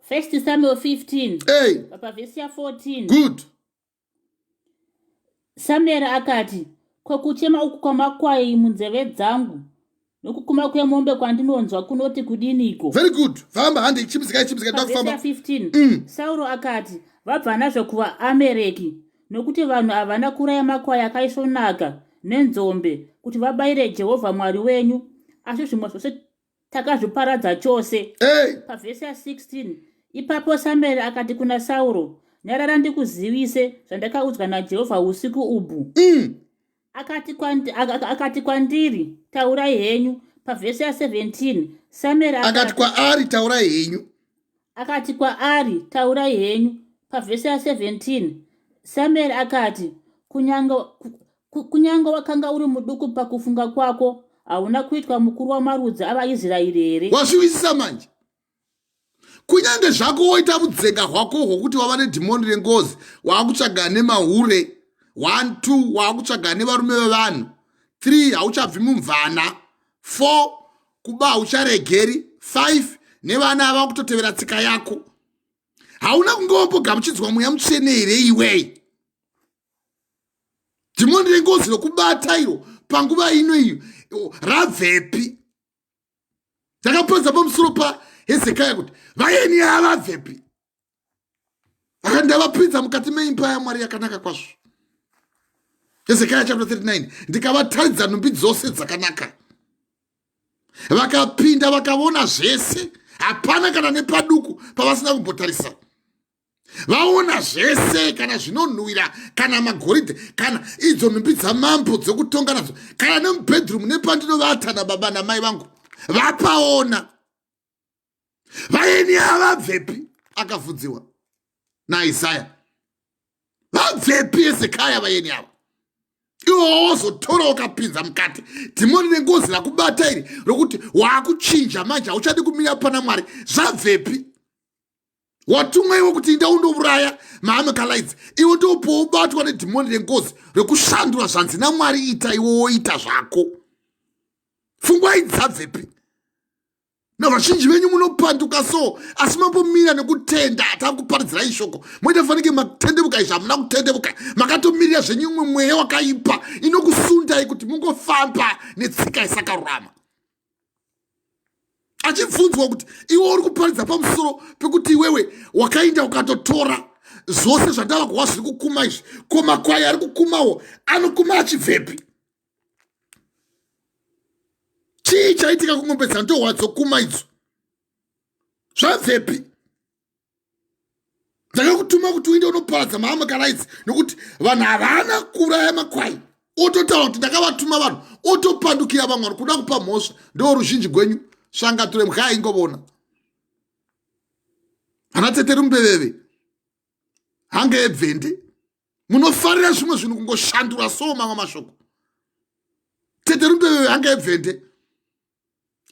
First Samuel 15 Hey. pavhesi ya 14. Good. Samueri akati, "Ko kuchema uku kwamakwai munzeve dzangu nokukuma kwemombe kwandinonzwa kunoti kudiniko?" Very good. Famba, handi, chimbizikai, chimbizikai. Pavhesi kufamba. ya 15, Sauro akati, "Vabva nazvo kuvaAmereki, nokuti vanhu havana kuraya makwai akaisvonaka nenzombe kuti vabayire Jehovha Mwari wenyu, asi zvimwe zvose takazviparadza chose." Hey. Pavhesi ya16, ipapo Samueri akati kuna Sauro, "Nyarara ndikuzivise zvandakaudzwa naJehovha usiku ubhu." Akati kwandiri, "Taurai henyu." Pavhesi ya17, Samueri akati kwaari, "Taurai henyu." Akati kwaari, "Taurai henyu." Pavhesi ya17, Samueri akati, "Kunyange wakanga uri muduku pakufunga kwako, hauna kuitwa mukuru wamarudzi avaIsraeri here?" Wazviwisisa manje? Kunyange zvako woita vudzenga hwako hwokuti wava nedhimoni rengozi, waakutsvaga nemahure 1, 2, waakutsvaga nevarume vevanhu 3, hauchabvi mumvana 4, kuba haucharegeri 5, nevana ava kutotevera tsika yako, hauna kunge wambogamuchidzwa mweya mutsvene here iwei? Dhimoni rengozi rokubata iro panguva ino iyo rabvepi? Takapedza pamusoro paHezekaya kuti vaeni avabvepi? Akati, "Ndavapinza mukati meimba yaMwari yakanaka kwazvo," Hezekiah chapter 39, "ndikavataridza nhumbi dzose dzakanaka. Vakapinda vakavona zvese, hapana kana nepaduku pavasina kumbotarisa. Vaona zvese, kana zvinonhuhwira, kana magoridhe, kana idzo nhumbi dzamambo dzekutonga nadzo, kana nemubedroom nepandinovata nababa namai vangu vapaona. Vaeni havabvepi?" Akabvunziwa naIsaya, "Vabvepi, Hezekaya, vaeni ava?" Iwo wozotora ukapinza mukati dhimoni nengozi rakubata iri rokuti waakuchinja manje, hauchadi kumira pana Mwari. Zvabvepi? Watumwa iwe kuti inda undouraya maAmalekites, iwe ndopoubatwa nedhimoni rengozi rekushandura zvanzi naMwari ita, iwe woita zvako. Pfungwa idzi dzabvepi? Na vazhinji venyu munopanduka so, asi mambomira nekutenda. Takuparidzirai shoko, moita fanike matendevuka. Izvi hamuna kutendevuka, makatomirira zvenyu imwe mweya wakaipa inokusundai kuti mungofamba netsika isakarurama. Achibvunzwa kuti iwe uri kuparidza pamusoro pekuti iwewe wakainda ukatotora zvose zvandava kuwa zviri kukuma izvi, ko makwai ari kukumawo anokuma achibvepi? Chii chaitika kungombe dzandohwa dzokuma idzo zvabvepi? Ndakakutuma kuti uinde unoparadza maamakaraidzi nokuti vanhu havana kuuraya makwai. Ototaura kuti ndakavatuma vanhu, otopandukira vamwe vanhu kuda kupa mhosva. Ndo ruzhinji gwenyu svangature mhai ingovona ana tete rumbeveve hange ebvende. Munofarira zvimwe zvinhu kungoshandura so mamwe mashoko. Tete rumbeveve hange ebvende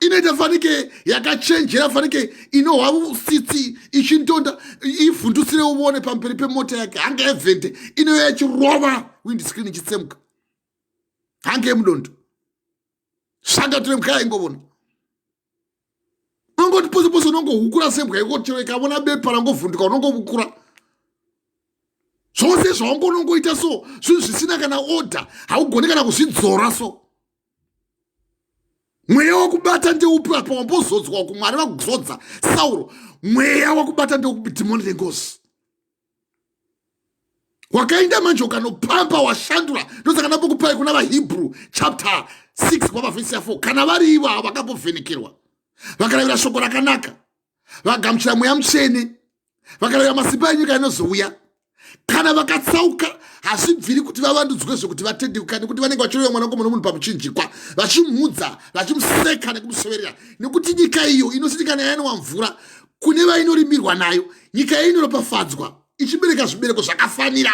inoita fanike yakachenjera, fanike inohwa tsitsi ichindonda ivhundusire uvone pamberi pemota yake. Hange evhende inouya ichirova windscreen ichitsemuka. Hange yemudondo svanga turemukaya ingovona. Unongoti pose pose unongohukura sembwa iko, chero ikavona bepa rangovhunduka unongovukura. Zvose zvaungo unongoita so zvinhu zvisina kana order, haugoni kana kuzvidzora. So mweya wakubata ndeupi apa wambozodzwa uku? Mwari vakuzodza Sauro, mweya wakubata ndeupi? Dhimoni rengozi wakaenda manje ukanopamba washandura. Ndosaka ndambokupai kuna vaHebrew chapter 6 kubva pavhesi ya 4. Kana vari ivo avo vakambovhenekerwa, vakaravira shoko rakanaka, vagamuchira mweya mutsvene, vakaravira masimba enyika inozouya, kana vakatsauka, hazvibviri kuti vavandudzwe zvekuti vatendeuka, nekuti vanenge vachirova mwanakomana womunhu pamuchinjikwa, vachimudza, vachimuseka nekumusveverera. Nekuti nyika iyo inositi kana yanwa mvura kune vainorimirwa nayo, nyika iyo inoropafadzwa ichibereka zvibereko zvakafanira.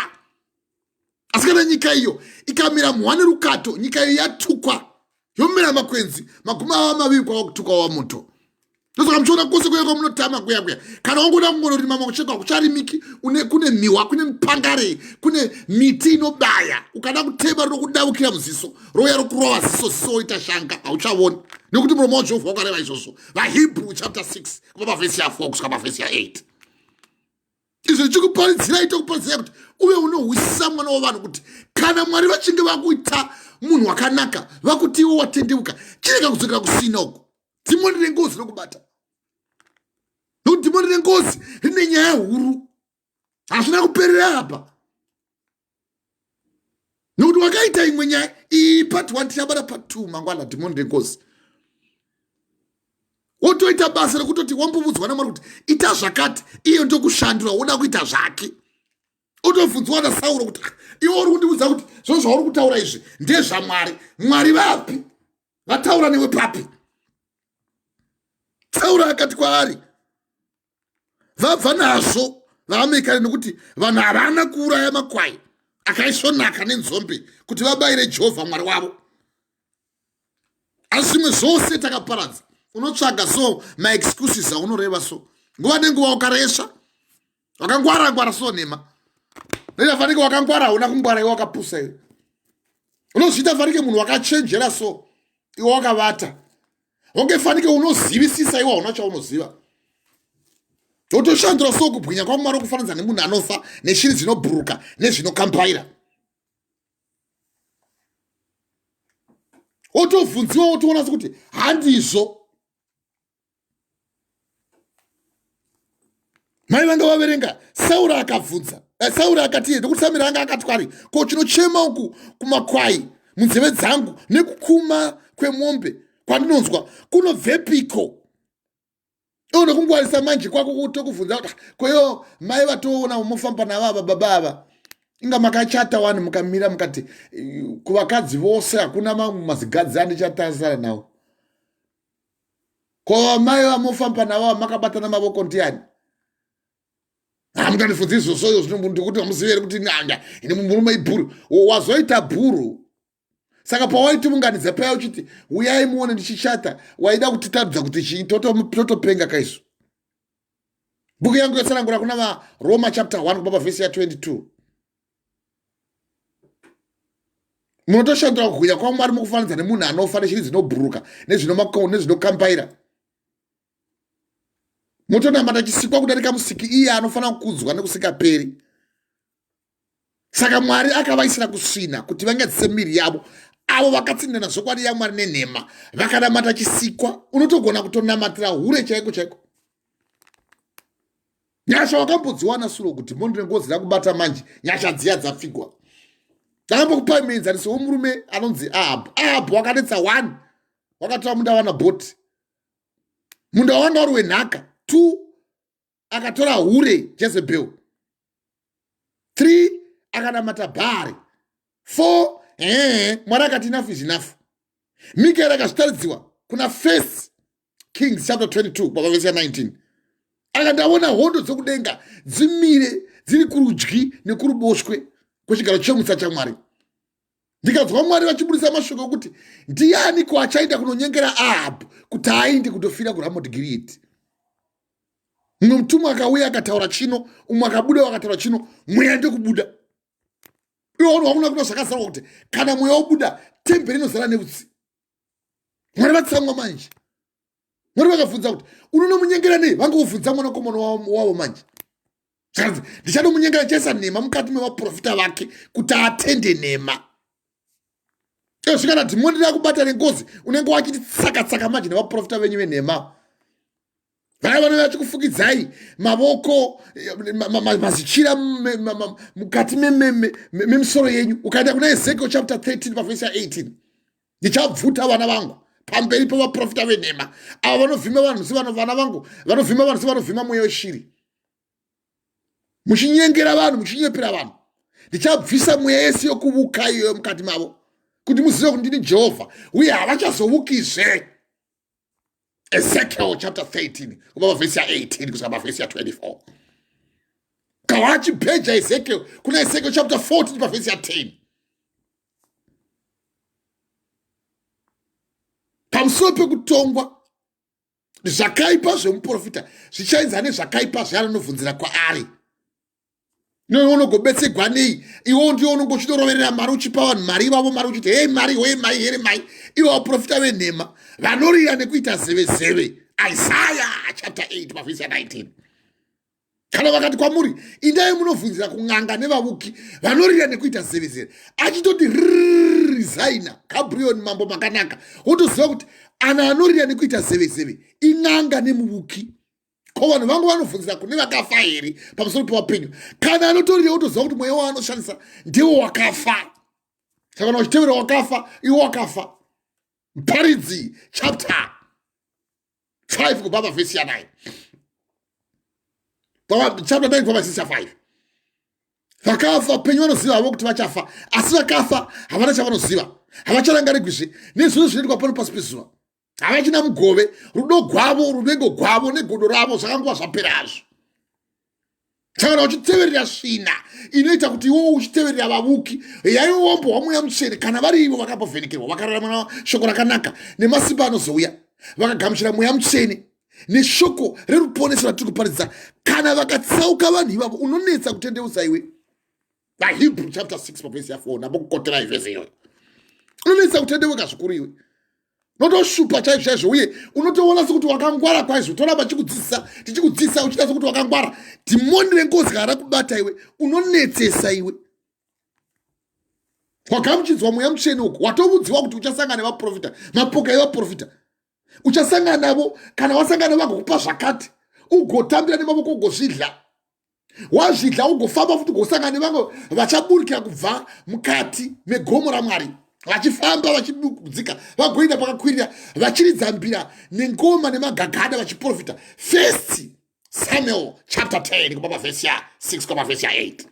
Asi kana nyika iyo ikamera mhwa nerukato, nyika iyo yatukwa, yomera makwenzi, maguma ava maviri kwava kutukwa wa muto. Ndosaka muchiona kwose kuya kwamunotama kuya kuya, kana wangoda kungonorima makuchekwa kucharimiki, une kune mihwa, kune mipangare, kune miti inobaya. Ukada kutema rinokudavukira muziso, rouya rokurova ziso, ziso woita shanga, hauchavoni, nekuti muromo waJehovha wakareva izvozvo. VaHebrew chapter 6 kubva pavhesi ya4 kusvika pavhesi ya8. Izvi ndichikuparidzira, ita kuparidzira kuti uve unohwisisa, mwana wavanhu, kuti kana Mwari vachinge vakuita munhu wakanaka, vakuti iwe watendeuka, chirega kudzokera kusina uko. Dhimoni rengozi rokubata, nokuti dhimoni rengozi rine nyaya huru. Hazvina kuperera apa, nokuti wakaita imwe nyaya iyi. Part 1 tichabata part 2 mangwana. Dhimoni rengozi wotoita basa rekutoti wambovudzwa naMwari kuti ita zvakati, iye ndokushandura, woda kuita zvake. Otobvunzwa naSauro kuti, ah, iwe uri kundiudza kuti zvo zvauri kutaura izvi ndezvaMwari? Mwari vapi? Vataura newe papi? Sauro akati kwaari, vabva nazvo vaAmekari, nekuti vanhu havana kuuraya makwai akaisvonaka nenzombe kuti vabayire Jehovha Mwari wavo, asi zvimwe zvose takaparadza. Unotsvaga so maexcuses aunoreva so nguva nenguva. Ukaresva wakangwara ngwara so nhema noita fanike wakangwara. Hauna kungwara, iwe wakapusa. Iwe unozviita fanike munhu wakachenjera so, iwe wakavata. Wange fanike unozivisisa, iwe hauna chaunoziva. Wotoshandura so kubwinya kwaMwari okufananidza nemunhu anofa, neshiri dzinobhuruka, nezvinokambaira. Wotobvunziwa, wotoona sekuti handizvo. Mai vanga vaverenga, Sauro akabvunza, Sauro akati, nekuti Samueri anga akati kwari, ko chinochema uku kumakwai munzeve dzangu nekukuma kwemombe kwandinonzwa kunobvepiko? Iwo nekungwarisa manje kwako kutokubvunza kuti, ah, koiwo mai vatoona mufamba navava baba ava, inga makachata wani, mukamira mukati kuvakadzi vose hakuna mamwe mazigadzi andichatasara nawo. Ko vamai vamofamba navo vamakabatana mavoko ndiani? Hamungandifunzi izvozvo izvo zvino ndikuti hamuzivi here kuti nanga ine murume ibhuru? Wazoita bhuru. Saka pawaitiunganidza paya uchiti uyai muone ndichichata, waida kutitaridza kuti chii? Totopenga kaisu. Bhuku yangu yotsanangura kuna vaRoma chapter 1 kubva pavhesi ya22. Munotoshandura kugwinya kwaMwari mukufananidza nemunhu anofa, neshiri dzinobhuruka, nezvinokambaira. Motonamata chisikwa kudarika musiki iye anofanira kukudzwa nekusingaperi. Saka Mwari akavaisira kusvina kuti vanyadzise miviri yavo, avo vakatsindirana zvokwadi yaMwari nenhema, vakanamata chisikwa. Unotogona kutonamatira hure chaiko chaiko. Nyasha wakambodziwana suro kuti mondi nengozi rakubata manje, nyasha dziya dzapfigwa. Ndakambokupai muenzaniso wemurume anonzi Ahabhu. Ahabhu wakanetsa one, wakatora munda waNabhoti, munda wanga uri wenhaka. 2, akatora hure Jezebel. 3, akanamata Bhaari. 4, ee Mwari akati enough is enough. Mikaeri akazvitaridziwa kuna First Kings chapter 22 pavavesi ya 19, akandaona hondo dzokudenga dzimire dziri kurudyi nekuruboshwe kwechigaro chemutsa chaMwari. Ndikanzwa Mwari vachibudisa mashoko ekuti ndiani ko achaenda kunonyengera Ahabhu kuti aende kundofira kuRamot Gilead. Mumwe mutumwa akauya akataura chino, umwe akabuda akataura chino, mweya ndokubuda. Iwe waona kuna zvakazarwa kuti kana mweya wobuda temberi inozara neutsi. Mwari vatsamwa manje. Mwari vakabvunza kuti unonomunyengera nei? Vangobvunza mwanakomana wavo manje. Zvakanzi ndichanomunyengera, ndichaisa nhema mukati mevaprofita vake kuti atende nhema. Ezvi kana dhimoni rakubata nengozi, unenge wachiti tsaka tsaka manje nevaprofita venyu venhema. Vaya vanove vachikufukidzai mavoko, mazichira mukati memisoro yenyu. Ukaenda kuna Ezekiel chapter 13 pavhesi ya 18, ndichabvuta vana vangu pamberi pevaprofita venhema avo vanovhima vanhu sevano, vana vangu vanovhima vanhu sevanovhima mweya weshiri, muchinyengera vanhu, muchinyepera vanhu. Ndichabvisa mweya yese yokuvuka iyoyo mukati mavo, kuti muzive kuti ndini Jehovha, uye havachazovukizve. Ezekiel chapter 13 kubva pavhesi ya 18 kusvika pavhesi ya 24. Kawachibheja Ezekiel kuna Ezekiel chapter 14 pavhesi ya 10. Pamusoro pekutongwa, zvakaipa zvemuprofita zvichaenzana nezvakaipa zveanonobvunzira kwaari. Iwe unogobetsegwa nei? Iwe ndiwe unonge uchitoroverera mari, uchipa vanhu mari ivavo mari, uchiti hei mari, hoi mai, here mai. Ivo vaprofita venhema vanorira nekuita zevezeve. Isaya chapter 8 pavhesi ya 19. Kana vakati kwamuri, indai munovhunzira kun'anga nevavuki, vanorira nekuita zevezeve, achitoti resigner Gabriel mambo makanaka, wotoziva kuti ana anorira nekuita zevezeve in'anga nemuvuki. Ko vanhu vangu vanovhunzira kune vakafa here pamusoro pevapenyu? Kana anotorira, wotoziva kuti mweya waanoshandisa ndiwo wakafa. Saka kana uchitevera wakafa, iwo wakafa. Mparidzi chapter 5 kubva pavhesi ya 9, chapter 9 kubva pavhesi ya 5. Vakafa penyu vanoziva havo kuti vachafa, asi vakafa havana chavanoziva, havacharangarigwizve nezvose zvinoitwa pano pasi pezuva. Havachina mugove, rudo gwavo, ruvengo gwavo negodo ravo zvakangova zvapera hazvo. Saka kana uchiteverera svina inoita kuti iwowo uchiteverera vavuki, yaiwe wambohwa mweya mutsvene, kana vari ivo vakambovhenekerwa, vakararama shoko rakanaka nemasimba anozouya, vakagamuchira mweya mutsvene neshoko reruponeso ratiri kuparidza, kana vakatsauka vanhu ivavo, unonetsa kutendeusa iwe. VaHebrew chapter 6 pavhesi ya 4, ndambokukoterai vhesi iyoyo. Unonetsa kutendeuka zvikuru iwe, unotoshupa chaizvo chaizvo, uye unotoona sekuti wakangwara kwaizvo. Toramba tichikudzidzisa, tichikudzidzisa, uchiita sekuti wakangwara. Dhimoni rengozi kana rakubata iwe, unonetsesa iwe. Wagamuchidzwa mweya mutsvene uku, watoudziwa kuti uchasangana nevaprofita, mapoka evaprofita uchasangana navo. Kana wasangana vagokupa zvakati, ugotambira nemavoko, ugozvidla. Wazvidla, ugofamba futi, ugosangana nevamwe vachaburukira kubva mukati megomo raMwari, vachifamba vachidudzika, vagoenda pakakwirira, vachiridza mbira nengoma nemagagada, vachiprofita. First Samuel chapter 10 kubva pavhesi ya 6 kubva pavhesi ya 8.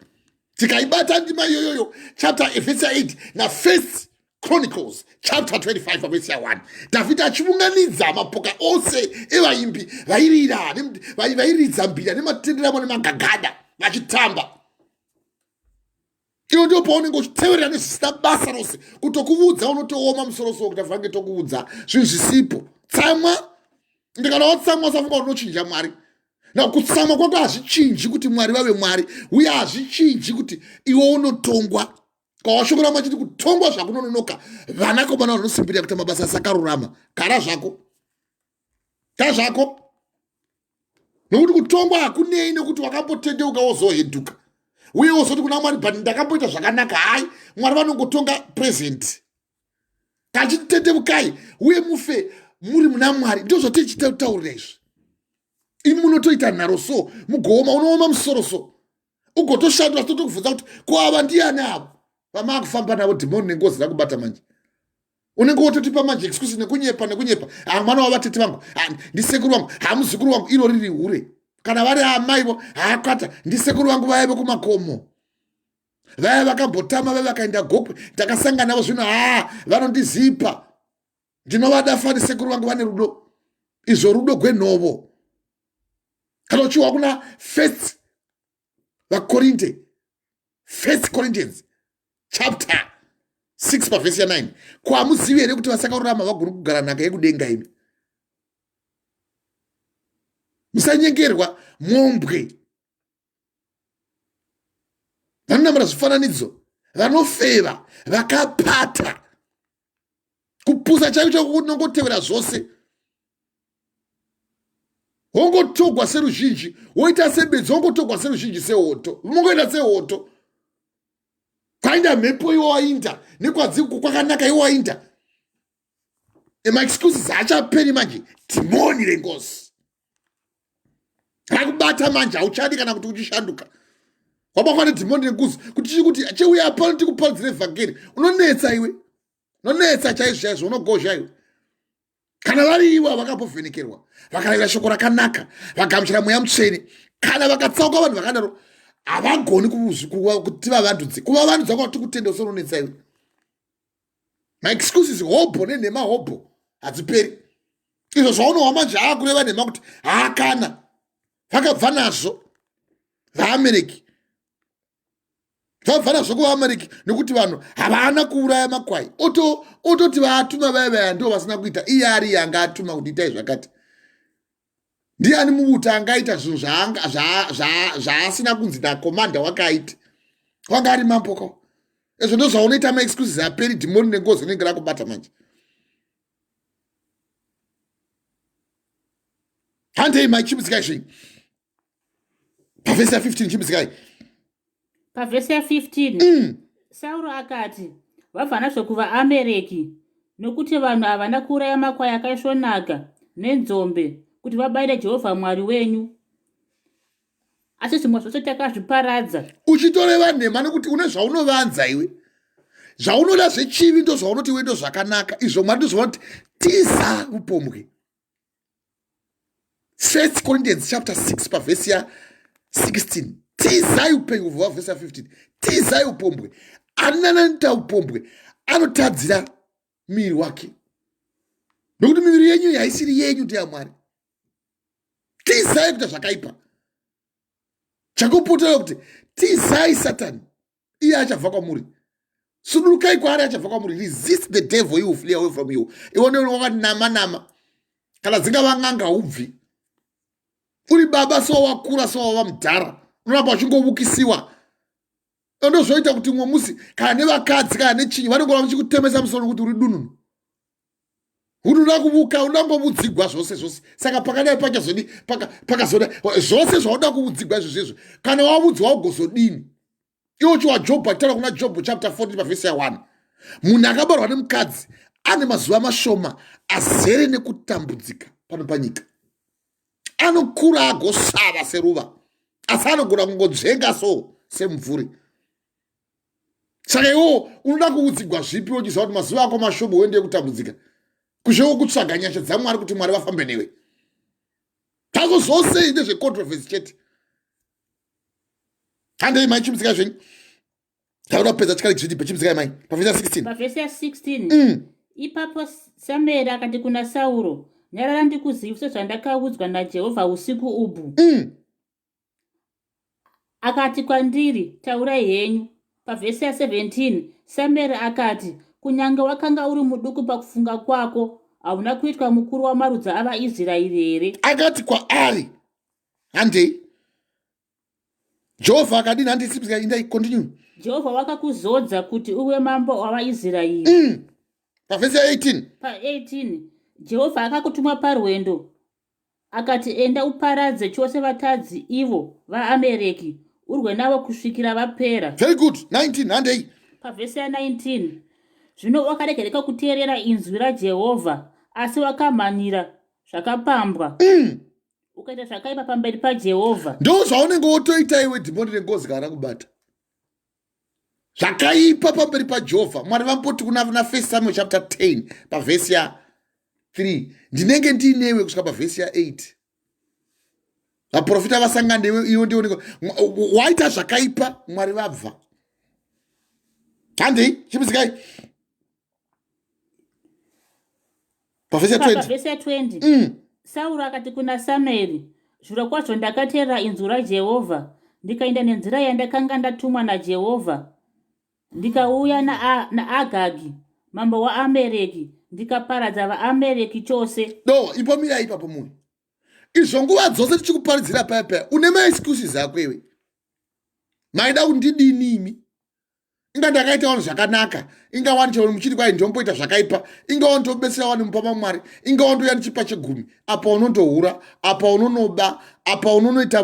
Tikaibata ndima iyoyoyo, chapter vhesi ya 8, naFirst Chronicles chapter 25 pavhesi ya 1, Dhavhidhi achiunganidza mapoka ose evaimbi vairira, vairidza mbira nematenderamo nemagagada, vachitamba. Iwe ndipo paunenge uchiteverera nezvisina basa rose, kutokuudza unotooma musoro so kuti afange tokuudza zvinhu zvisipo. Tsamwa, ndikana watsamwa usafunga kuti unochinja Mwari. Na kutsamwa kwako hazvichinji kuti Mwari vave Mwari, uye hazvichinji kuti iwe unotongwa. Kwawashoko rama chiti kutongwa zvakunononoka, vanakomana vanosimbirira kuita mabasa asakarurama. Gara zvako, ta zvako. Nokuti kutongwa hakunei nekuti wakambotendeuka wozohenduka uye wozoti kuna Mwari, but ndakamboita zvakanaka. Hai, Mwari vanongotonga present. Kachitendeukai uye mufe muri muna Mwari. Ndizvo tichitaurira izvi. Imi munotoita nharo so, mugooma, unooma musoro so, ugotoshandura totokubvunza kuti ko ava ndiani avo vamaakufamba navo? Dhimoni nengozi rakubata manje. Unenge wototipa manje excuse nekunyepa nekunyepa. Ha, mwana wavatete vangu, ndisekuru vangu, ha, muzukuru wangu. Iro riri hure. Kana vari amaivo, haakata ndisekuru vangu vaya vekumakomo, vaya vakambotama, vaya vakaenda Gokwe, ndakasangana navo zvino, ha, vanondizipa, ndinovada fani, sekuru vangu vane rudo. Izvo rudo gwenhovo. Kana uchiwa kuna First vaKorinte, First Corinthians chapter 6 pavhesi ya9, ko hamuzivi here kuti vasakarurama vagoni kugara nhaka yekudenga? Imi musanyengerwa. Mombwe, vanonamata zvifananidzo, vanofeva, vakapata, kupusa chaiko chaiko kunongotevera zvose, wongotogwa seruzhinji, woita sebedzi, wongotogwa seruzhinji, sehoto, mongoita sehoto. Kwainda mhepo iwo wainda, nekwadziku kwakanaka iwo wainda. Emaexcuses haachaperi manje. Dhimoni rengozi rakubata manje, hauchadi kana kuti uchishanduka. Wabatwa nedhimoni rengozi kuti chii? Kuti chiuya pano tikuparidzire vhangeri. Unonetsa iwe, unonetsa chaizvo chaizvo, unogozha iwe. Kana vari ivo vakambovhenekerwa, vakarayira shoko rakanaka, vagamuchira Mweya Mutsvene, kana vakatsauka, vanhu vakadaro havagoni kuti vavandudze, kuvavandudza kwati kutenda usinonetsa iwe. Maexcuses hobho nenhema hobho hadziperi. Izvo zvaunohwa manje aakureva nhema kuti haakana vakabva nazvo vaAmereki, vabva nazvo kuvaAmereki nekuti vanhu havana kuuraya makwai. Ototi vaatuma vaya vaya ndo vasina kuita. Iye ari yanga atuma kuti itai zvakati. Ndiani mubuta angaita zvinhu zvaasina kunzi nakomanda wake aite? Wanga ari mambo ko. Izvo ndo zvaunoita, maexcuses aperi. Dhimoni nengozi rinenge rakubata manje. Handei mai, chimbidzikai zvenyu pavhesi ya15, chimbidzikai. Pavhesi ya15, Sauro akati, "Vabva nazvo kuvaAmereki, nokuti vanhu havana kuuraya makwai akaisvonaka nenzombe kuti vabayire Jehovha Mwari wenyu, asi zvimwe zvose takazviparadza." Uchitoreva nhema nekuti une zvaunovanza iwe, zvaunoda zvechivi, ndo zvaunoti iwe ndo zvakanaka. Izvo Mwari ndozvaunoti tiza upombwe. First Corinthians chapter 6 pavhesi ya16, tizai upenyu kubva pavhesi ya15, tizai upombwe. Ani nani anoita upombwe anotadzira muviri wake, nokuti miviri yenyu haisiri yenyu, ndeyamwari. Tizai kuita zvakaipa. Chakupotera kuti tizai Satani, iye achabva kwamuri. Sudurukai kwaari, achabva kwamuri. Resist the devil, he will flee away from you. Iwe wakati nama nama, kana dzingava n'anga, ubvi uri baba so, wakura so, wava mudhara, unoramba uchingovukisiwa. Ndozvoita kuti mumwe musi kana nevakadzi kana nechinyi vanongoramba vachikutemesa musoro nokuti uri dununu, kuti unoda kuvuka, unoda kungovudzigwa zvose zvose. Saka pakadai pachazodi pakazoda zvose zvaunoda kuvudzigwa izvo zvezvo. Kana wavudzwa ugozodini? Iwo uchiwa Jobho achitaura kuna Jobho chapter 14 pavhesi ya1, munhu akabarwa nemukadzi ane mazuva mashoma azere nekutambudzika pano panyika. Anokura agosava seruva, asi anogona kungodzvenga so semumvuri. Saka iwowo unoda kuudzigwa zvipi, uchiziva kuti mazuva ako mashoma uende kutambudzika, kuzvewo kutsvaga nyasha dzaMwari kuti Mwari vafambe newe? Pako zvose ndezvecontroversy chete. Handei mai, chimutsikai zvenyu, tauda kupedza chikari chiripo. Chimutsikai mai pavhesi ya16. Pavhesi ya16, Ipapo Samueri akati kuna Sauro, "Nyarara ndikuzivise zvandakaudzwa naJehovha usiku ubhu." Akati kwandiri, "Taurai henyu." Pavhesi ya17, Samueri akati, "Kunyange wakanga uri muduku pakufunga kwako, hauna kuitwa mukuru wamarudzi avaIsraeri here?" Akati kwaari, handei, Jehovha akadini? Handei, indai, continue. "Jehovha wakakuzodza kuti uve mambo wavaIsraeri." Pavhesi ya18. Pa18, "Jehovha akakutuma parwendo." Akati, Enda uparadze chose vatadzi ivo vaAmereki, urwe navo kusvikira vapera. Very good. 19 handei. Pavhesi ya19 zvino wakaregereka kuteerera inzwi raJehovha, asi wakamhanyira zvakapambwa. Ukaita zvakaipa pamberi paJehovha. Ndo zvaunenge wotoita iwe dhimoni rengozi kana rakubata. Zvakaipa pamberi paJehovha. Mwari vamboti kuna na 1 Samuel chapter 10 pavhesi ya 3 ndinenge ndiinewe kusvika pavhesi ya 8. Vaprofita vasangana newe iwe ndiwe waita zvakaipa Mwari vabva. Handei chimuzikai. Pavhesi ya 20. Pavhesi ya 20. Sauro akati kuna Samueri, Zvirokwazvo ndakateerera inzwi raJehovha, ndikaenda nenzira yandakanga ndatumwa naJehovha, ndikauya naAgagi, mambo waAmereki, ndikaparadza vaAmereki chose. Do, ipo mirai ipapo munhu. Izvo nguva dzose tichikuparidzira paya paya, une maexcuses ako iwe. Maida kundidini imi? Inga ndakaita wani zvakanaka, inga wani chero muchiti kwai ndomboita zvakaipa, inga wani ndobetsera wani mupa maMwari, inga wani ndouya ndichipa chegumi, apa unondohura, apa unonoba, apa unonoita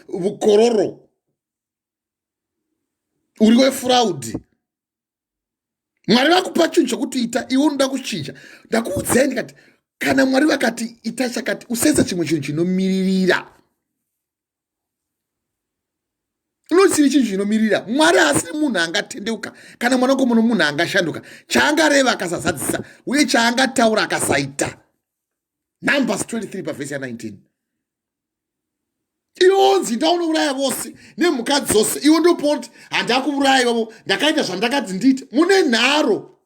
vukororo, uri wefraudi. Mwari vakupa chinhu chokuti ita, iwe unoda kuchinja. Ndakuudzai ndikati kana Mwari vakati ita chakati, usaisa chimwe chinhu chinomiririra. Unosiri chinhu chinomiririra. Mwari haasiri munhu angatendeuka kana mwanakomana munhu angashanduka. Chaangareva akasazadzisa uye chaangataura akasaita. Numbers 23 pavhesi ya 19. Iwe onzi ndaunouraya vose nemhuka dzose, iwe ndopoti handakuuraya ivavo, ndakaita zvandakadzi ndiite. Mune nharo,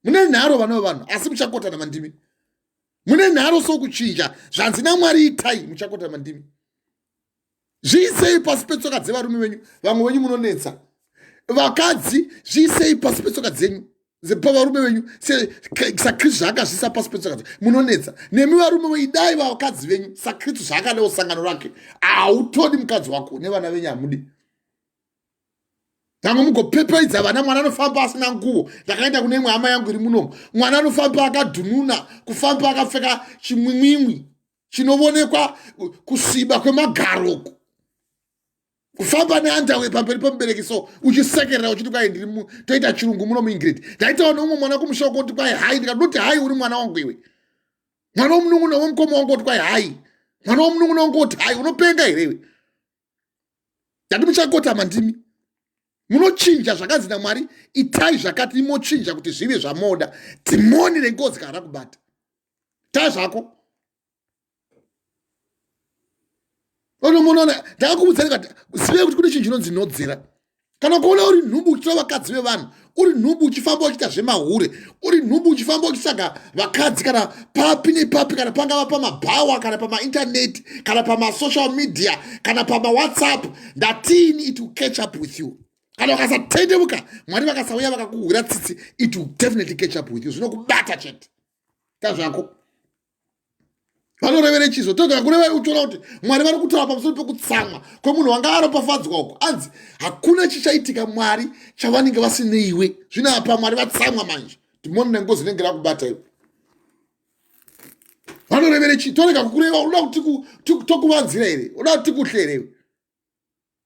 mune nharo vana vevanhu, asi muchakotana mandimi. Mune nharo sokuchinja zvanzi naMwari itai, muchakotana mandimi. Zviisei pasi petsoka dzevarume venyu, vamwe venyu munonetsa. Vakadzi, zviisei pasi petsoka dzenyu pavarume venyu saKristu zvaakazviisa pasi petsoka dzenyu, munonetsa. Nemi varume, idai vakadzi venyu saKristu zvaakadawo sangano rake. Hautodi mukadzi wako nevana venyu, hamudi. Vamwe mugopepeidza vana, mwana anofamba asina nguvo. Ndakaenda kune imwe hama yangu iri munomu, mwana anofamba akadhununa, kufamba akapfeka chimwimwimwi chinovonekwa kusviba kwemagaroko, kufamba neandawe pamberi pemubereki, so uchisekerera uchiti kwai ndiri toita chirungu muno muingrid. Ndaitawo neumwe mwana kumusha uko kuti kwai hai, ndikadoti hai, uri mwana wangu iwe, mwana womunun'una wemukoma wangu, kuti kwai hai, mwana womunun'una wangu, kuti hai, unopenga here iwe? Ndati muchakotama ndimi munochinja zvakanzi naMwari itai zvakati, imochinja kuti zvive zvamoda. Dhimoni rengozi kana rakubata, ta zvako onomunoona. Ndakakuudza ndikati zivei kuti kune chinhu chinonzi nodzera. Kana kuona uri nhubu uchitora vakadzi vevanhu, uri nhubu uchifamba uchiita zvemahure, uri nhubu uchifamba uchitsvaga vakadzi kana papi nepapi, kana pangava pamabhawa kana pamaintaneti kana pamasocial media kana pamawhatsapp, ndatini it will catch up with you. Kana ukasatendeuka, Mwari vakasauya vakakuhwira tsitsi, it will definitely catch up with you. Zvinokubata chete tazvako. Vanorevere chizo toga kureva uchiona kuti Mwari vari kutaura pamusoro pekutsamwa kwemunhu wanga aropafadzwa uko, anzi hakuna chichaitika Mwari chavanenge vasineiwe. Zvino apa Mwari vatsamwa manje, dhimoni nengozi rinenge rakubata iwe. Vanorevere chii? Torega kukureva. Unoda kuti tokuvanzira here? Unoda kuti tikuhle here iwe?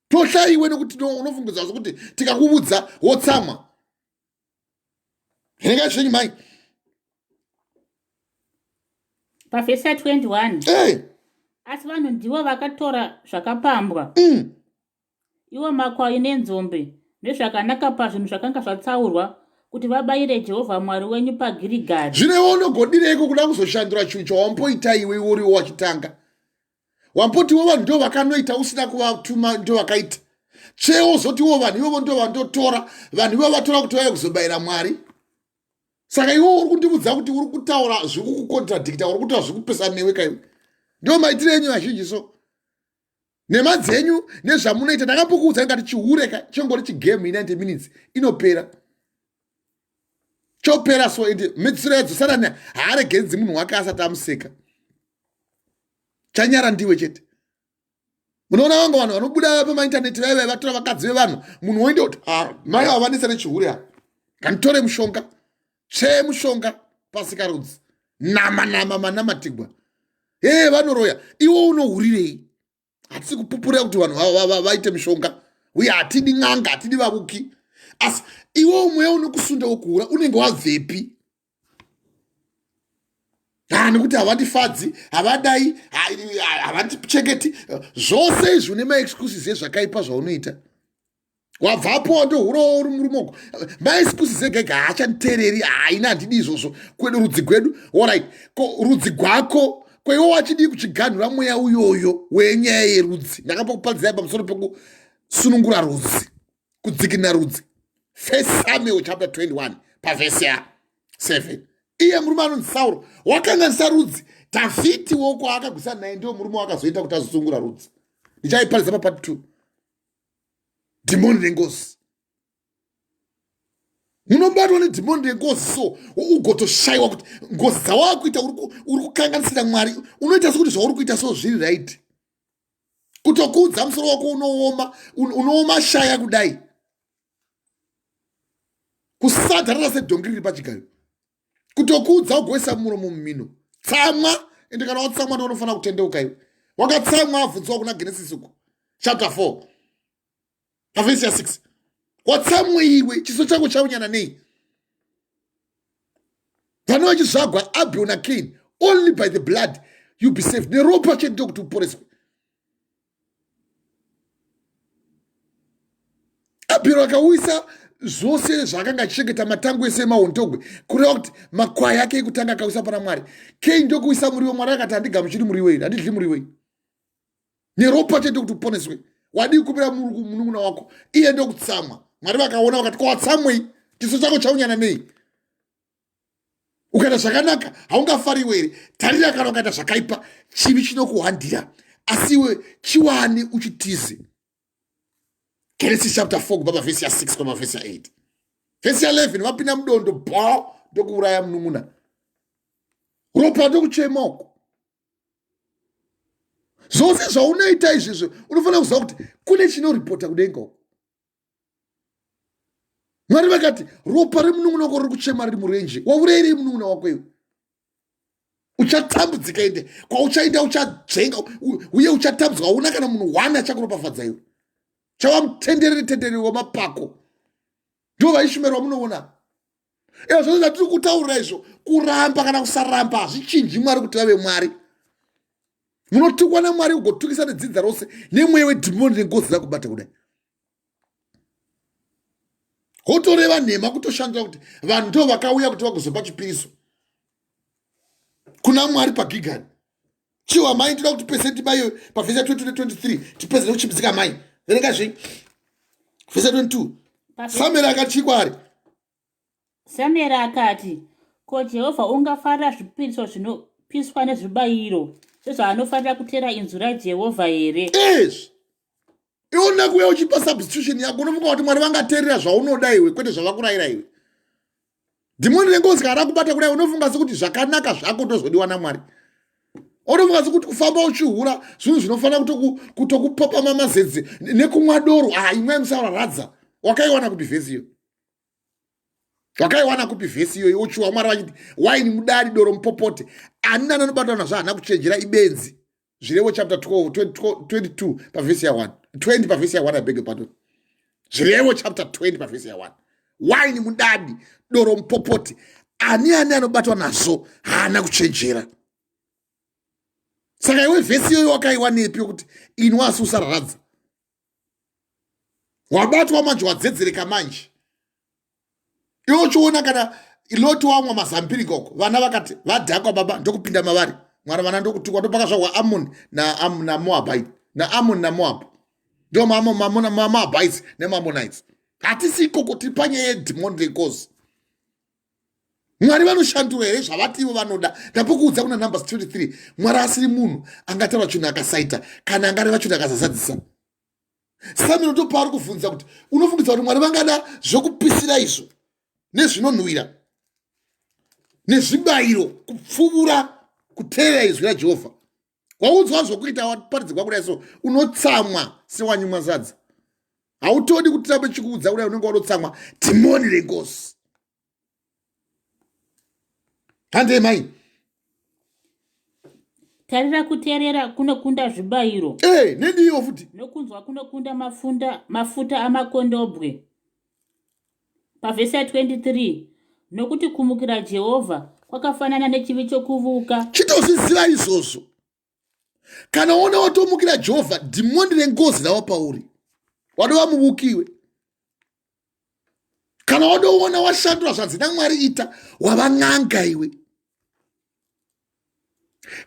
Tohla iwe nekuti unofungidza kuti tikakuvudza wotsamwa. Henga zvenyu mai. Pavhesi ya21. Hey. Asi vanhu ndivo vakatora zvakapambwa, iwo makwai nenzombe nezvakanaka pazvinhu zvakanga zvatsaurwa, kuti vabayire Jehovha Mwari wenyu paGirigari. Zvino iwe unogodireiko kuda kuzoshandura chinhu chawamboita iwe iwe uriwo wachitanga? Wamboti iwe vanhu ndo vakanoita usina kuvatuma, ndo vakaita tsvewo, zoti iwo vanhu ivovo ndo vandotora, vanhu ivo vatora kuti vauye kuzobayira Mwari. Saka iwe uri kundivudza kuti uri kutaura zviri kukukontradikta, uri kutaura zviri kupesa newe kaiwe. Ndo maitiro enyu vazhinji so, nhema dzenyu nezvamunoita. Ndakambokuudza ndikati chihure ka chingori chigame, in 90 minutes inopera, chopera. So ende mhedzisiro yadzo Satani haaregedzi munhu wake asati amuseka. Chanyara ndiwe chete. Munoona vanga vanhu vanobuda pamaintaneti vaiva vatora vakadzi vevanhu, munhu woenda kuti ah, mai ava vanetsa nechihure ava, nganditore mushonga, tsvee mushonga pasikarudzi, nama nama manamatigwa. Hee, vanoroya. Iwe unohurirei? Hatisi kupupurira kuti vanhu vaite mishonga, uye hatidi n'anga, hatidi vavuki, asi iwe mweya unokusunda wokuhura unenge wabvepi? Ha, nekuti havandifadzi, havadai, havandichengeti. Zvose izvi une maexcuses ezvakaipa zvaunoita. Wabvapo wandohurawo uri murume uko, maexcuses ega ega. Haachanditereri, haina, handidi izvozvo kwedu, rudzi gwedu. Alright, ko rudzi gwako kweiwo wachidii kuchiganhura mweya uyoyo wenyaya yerudzi? Ndakambokuparidzai pamusoro pekusunungura rudzi, kudzikinira rudzi. First Samuel chapter 21 pavhesi ya 7. Iye murume anonzi Sauro wakanganisa rudzi. Dhavhidhi woko akagwisana naye ndiwo murume wakazoita kuti azosungura rudzi. Ndichaiparidza papart 2. Dhimoni rengozi, munobatwa nedhimoni rengozi, so ugotoshayiwa kuti ngozi dzawakuita uri kukanganisira Mwari. Unoita sekuti zvauri kuita so zviri right. Kutokuudza, musoro wako unooma, unooma shaya kudai, kusadharara sedhongi riri pachigayo. Kutokuudza, ugoisa muromo mumino. Tsamwa, ende kana watsamwa ndo unofanira kutendeuka. Iwe wakatsamwa, abvunziwa kuna Genesis uko chapter 4 pavhesi ya6, watsamwe iwe, chiso chako chaunyana nei? Vana vachizvagwa Abel naCain, only by the blood you be saved. Neropa chete ndokuti uporeswe. Abhero akauyisa zvose zvaakanga achichengeta, matango ese emahondogwe, kureva kuti makwai ake ekutanga, akauisa pana Mwari. Kei ndokuisa muriwo. Mwari akati, handigamuchiri muriwo iri, handidli muriwo iri. Neropa chete kuti uponeswe. Wadii kupira munun'una wako? Iye ndokutsamwa. Mwari vakaona vakati, kwawatsamwei? Chiso chako chaunyana nei? Ukaita zvakanaka haungafariwe here? Tarira, kana ukaita zvakaipa, chivi chinokuhwandira, asi iwe chiwane uchitize. Genesis chapter 4 kubva pavhesi ya6 kubva pavhesi ya8, vhesi ya11, vapinda mudondo bo, ndokuuraya munun'una. Ropa ndokuchema uko. Zvose zvaunoita izvizvo, unofanira kuziva kuti kune chinoripota kudenga uko. Mwari vakati, ropa remunun'una wako riri kuchema riri murenje. Waurayirei munun'una wako iwe? Uchatambudzika, ende kwauchaenda uchadzvenga uye uchatambudzika. Hauna kana munhu one achakuropafadza iwe. Chava mutenderere tenderere wamapako. Ndo vaIshumaeri vamunoona izvo. Zvose zvatiri kutaurira izvo, kuramba kana kusaramba, hazvichinji Mwari kuti vave Mwari. Munotukwa naMwari, ugotukisa nedzinza rose nemweya wedhimoni nengozi dzakubata kudai. Wotoreva nhema kutoshandira kuti vanhu ndo vakauya kuti vagozopa chipiriso kuna Mwari paGigani. Chiwa mai, ndoda kuti pesenti maiyo pavhesi ya 2023 tipedze nekuchipidzika. Mai, verenga zve vhesi ya 22. Samueri akachikwa ari. Samueri akati, ko Jehovha ungafarira zvipiriso zvinopiswa nezvibayiro sezvaanofarira kuteera inzwi raJehovha here? Izvi iona kuuya uchipa substitution yako, unofunga kuti Mwari vangateerera zvaunoda iwe, kwete zvavakurayira iwe. Dhimoni rengozi kana rakubata kudai, unofunga sekuti zvakanaka zvako ndozvodiwa naMwari. Unofunga sekuti kufamba uchihura zvinhu zvinofanira kutokupopa mamazedze nekumwa doro. Ah, imwai, musauraradza. Wakaiwana kupi vhesi iyo? Wakaiwana kupi vhesi iyoyo? Uchiwa Mwari vachiti waini mudari, doro mupopote, ani nani anobatwa nazvo haana kuchenjera, ibenzi. Zvirevo chapter 12 22 pavhesi ya 1, 20 pavhesi ya 1, I beg your pardon. Zvirevo chapter 20 pavhesi ya 1, waini mudadi, doro mupopoti, ani ani anobatwa nazvo haana kuchenjera. Saka iwe vhesi iyoyo wakaiwanepi yokuti inwa asi usararadza? Wabatwa manje, wadzedzereka manje. Iwe uchiona kana Loti wamwa mazambiringa uko, vana vakati vadhakwa, baba ndokupinda mavari. Mwari, vana ndokutukwa. Ndopakazvarwa Amon naMoabite, naAmon naMoab, ndo maMoabites nemaAmmonites. Hatisi ikoko, tiri panyaya yedhimoni rengozi. Mwari vanoshandura here zvavati ivo vanoda? Ndapokuudza kuna Numbers 23, Mwari asiri munhu angataura chinhu akasaita, kana angareva chinhu akazazadzisa. Samuel ndopaari kuvhunza kuti, unofungidza kuti Mwari vangada zvokupisira izvo nezvinonhuwira nezvibayiro kupfuvura kuteerera izwi raJehovha? Waudzwa zvokuita, waparidzirwa kudai so, unotsamwa sewanyumwa sadza. Hautodi kuti rambe chikuudza kudai, unenge watotsamwa. Dhimoni rengozi. Handei mai. Tarira kuteerera kunokunda zvibayiro. Hey, nediyo futi. Nokunzwa kunokunda mafunda, mafuta amakondobwe. Pavhesi ya 23 nokuti kumukira Jehovha kwakafanana nechivi chokuvuka. Chitozviziva izvozvo. Kana ona watomukira Jehovha, dhimoni rengozi rava pauri. Wadova muvukiwe. Kana wadoona washandura zvanzi naMwari ita, wava n'anga iwe.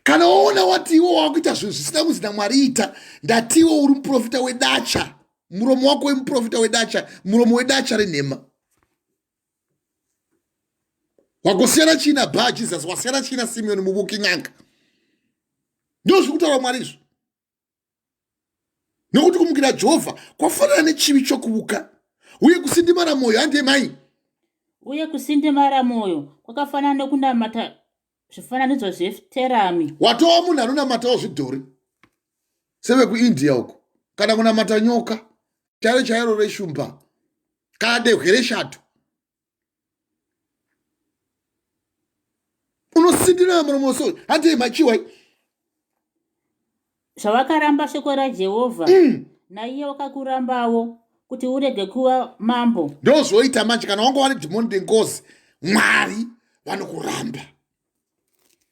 Kana waona wati iwe wakuita zvinhu zvisina kunzi naMwari ita, ndati iwe uri muprofita wedacha, muromo wako wemuprofita wedacha, muromo wedacha renhema. Wagosiyana chii naBha Jesus, wasiyana chii naSimeoni muvuki n'anga. Ndozviri kutaura Mwari izvo. Nokuti kumukira Jehovha kwafanana nechivi chokuvuka, uye kusindimara mwoyo handei mai. Uye kusindimara mwoyo kwakafanana nokunamata zvifananidzo zveterami. Watova munhu anonamatawo zvidhori sevekuIndia uko, kana kunamata nyoka chairo chairo reshumba kana dehwe reshato. Unosindira muromo so handei machiwai. Zvavakaramba shoko raJehovha, naiye wakakurambawo kuti urege kuva mambo. Ndozvoita manje kana wanga wane dhimoni rengozi, Mwari vanokuramba.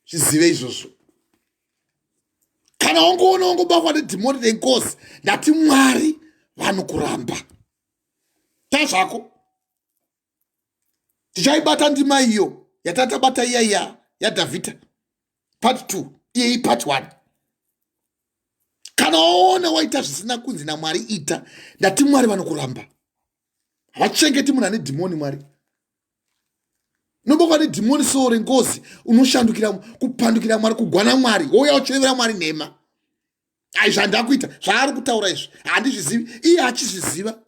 Zvizive izvozvo. Kana wangoona wangobakwa nedhimoni rengozi, ndati Mwari vanokuramba. Tazvako. Tichaibata ndima iyo yatatabata iya iya yaDhavhidha part 2, iye ipart 1. Kana waona waita zvisina kunzi naMwari ita, ndati Mwari vanokuramba. Havachengeti munhu ane dhimoni. Mwari unobakwa nedhimoni soo rengozi, unoshandukira kupandukira Mwari, kugwana Mwari, wouya uchirevera Mwari nhema. Ai, zvandakuita zvaari kutaura izvi handizvizivi, iye achizviziva.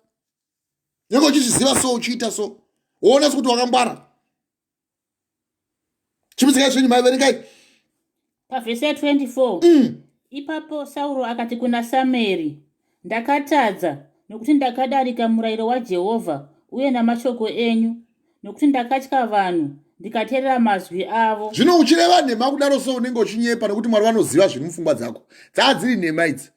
Nyange uchizviziva so, uchiita so, woona sekuti wakangwara. Chimidzikai zvenyu mai, verengai. Pavhesi ya 24 Ipapo Sauro akati kuna Samueri, ndakatadza, nokuti ndakadarika murayiro waJehovha uye namashoko enyu, nokuti ndakatya vanhu, ndikateerera mazwi avo. Zvino uchireva nhema kudaro so, unenge uchinyepa, nokuti Mwari vanoziva zviri mupfungwa dzako. Dzaa dziri nhema idzi,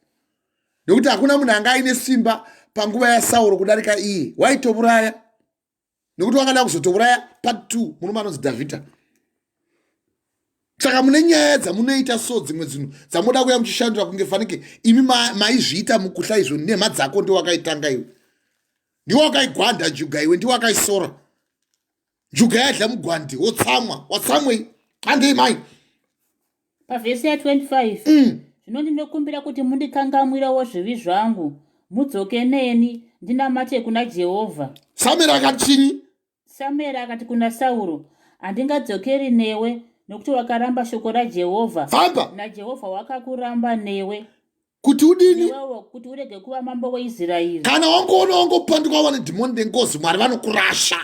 nekuti hakuna munhu anga aine simba panguva yaSauro kudarika iye. Waitouraya, nekuti wakada kuzotouraya part 2 murume anonzi Dhavhidha. Saka mune nyaya dzamunoita so, dzimwe dzinhu dzamunoda kuya muchishandura kunge fanike imi maizviita mukuhla izvo. Nhema dzako ndiwo wakaitanga iwe, ndiwo wakaigwanda njuga iwe, ndiwo wakaisora njuga yadla mugwandi, wotsamwa. Watsamwei? Handei mai. Pavhesi ya 25 Zvino ndinokumbira kuti mundikangamwirawo zvivi zvangu, mudzoke neni, ndinamate kuna Jehovha. Samueri akati chinyi? Samueri akati kuna Sauro, handingadzokeri newe, nokuti wakaramba shoko raJehovha. Famba. NaJehovha wakakuramba newe. Kuti udini? Newewo, kuti urege kuva mambo weIsraeri. Kana wangoona wangopanduka wava nedhimoni rengozi, Mwari vanokurasha.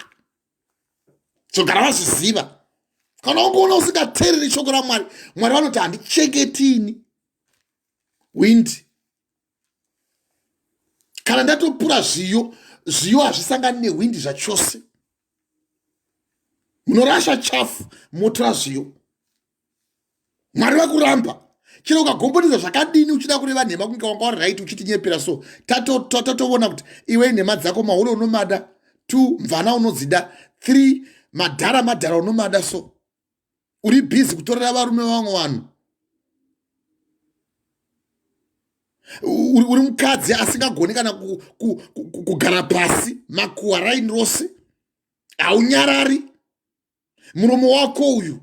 Zogara vazviziva. Kana wangoona usingateereri shoko raMwari, Mwari vanoti handichengetini windi. Kana ndatopura zviyo, zviyo hazvisangani nehwindi zvachose. Munorasha chafu, motora zviyo. Mwari vakuramba. Chero ukagombonedza zvakadini uchida kureva nhema kunge wanga uri right, uchitinyepera so, tatoona kuti iwe nhema dzako mahure unomada, 2 mvana unodzida, 3 madhara madhara unomada, so uri bhizi kutorera varume vamwe vanhu. Uri mukadzi asingagoni kana kugara pasi makuwa raini rose, haunyarari muromo wako uyu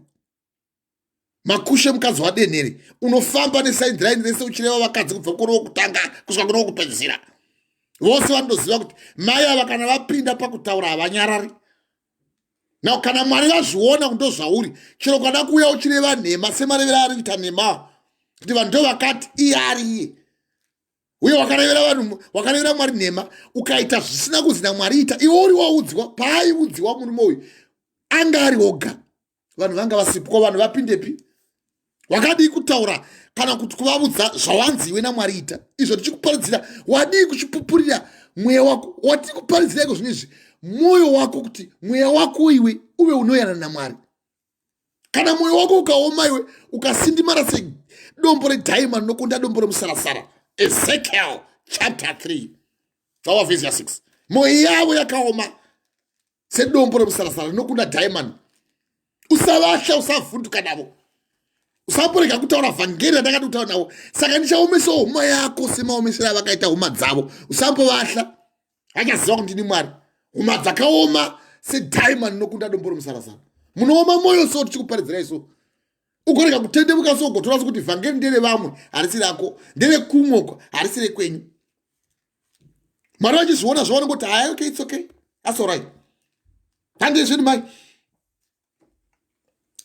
makushe mukadzi wadenhere, unofamba nesaidhiraini rese uchireva vakadzi kubva kuri wokutanga kusvika kuri wokupedzisira. Vose vanotoziva kuti mai ava kana vapinda pakutaura havanyarari. Now kana Mwari vazviona kuti ndozvauri, chero ukada kuuya uchireva nhema semarevero ari kuita nhema kuti vanhu ndo vakati iye ari iye, uye wakarevera vanhu, wakarevera Mwari nhema, ukaita zvisina kuzi naMwari ita, iwe uri waudziwa. Paaiudziwa murume uyu anga ari oga, vanhu vanga vasipo. Ko vanhu vapindepi? Wakadii kutaura kana kuti kuvaudza zvawanzi iwe naMwari ita izvo tichikuparidzira? Wadii kuchipupurira mweya wako watiri kuparidzira iko zvino izvi, mwoyo wako, kuti mweya wako iwe uve unoyanana naMwari? Kana mwoyo wako ukaoma iwe ukasindimara sedombo redhaimani nokunda dombo remusarasara. Ezekiel chapter 3 vawa vhesi ya 6. Mwoyo yavo yakaoma sedombo remusarasara rinokunda diamond. Usavatya, usavhunduka navo, usamborega kutaura vhangeri randakati kutaura navo. Saka ndichaomesawo huma yako semaomesero avakaita huma dzavo. Usambovahla, vachaziva kuti ndini Mwari. Huma dzakaoma sediamond nokunda dombo remusarasara. Munooma mwoyo so tichikuparidzirai so ugorega kutendevuka so ugotora sekuti vhangeri nderevamwe, harisi rako, nderekumwe uko, harisi rekwenyu. Mwari vachizviona zvavanongoti haya, okay, it's okay, that's all right. Handei zvedu mai.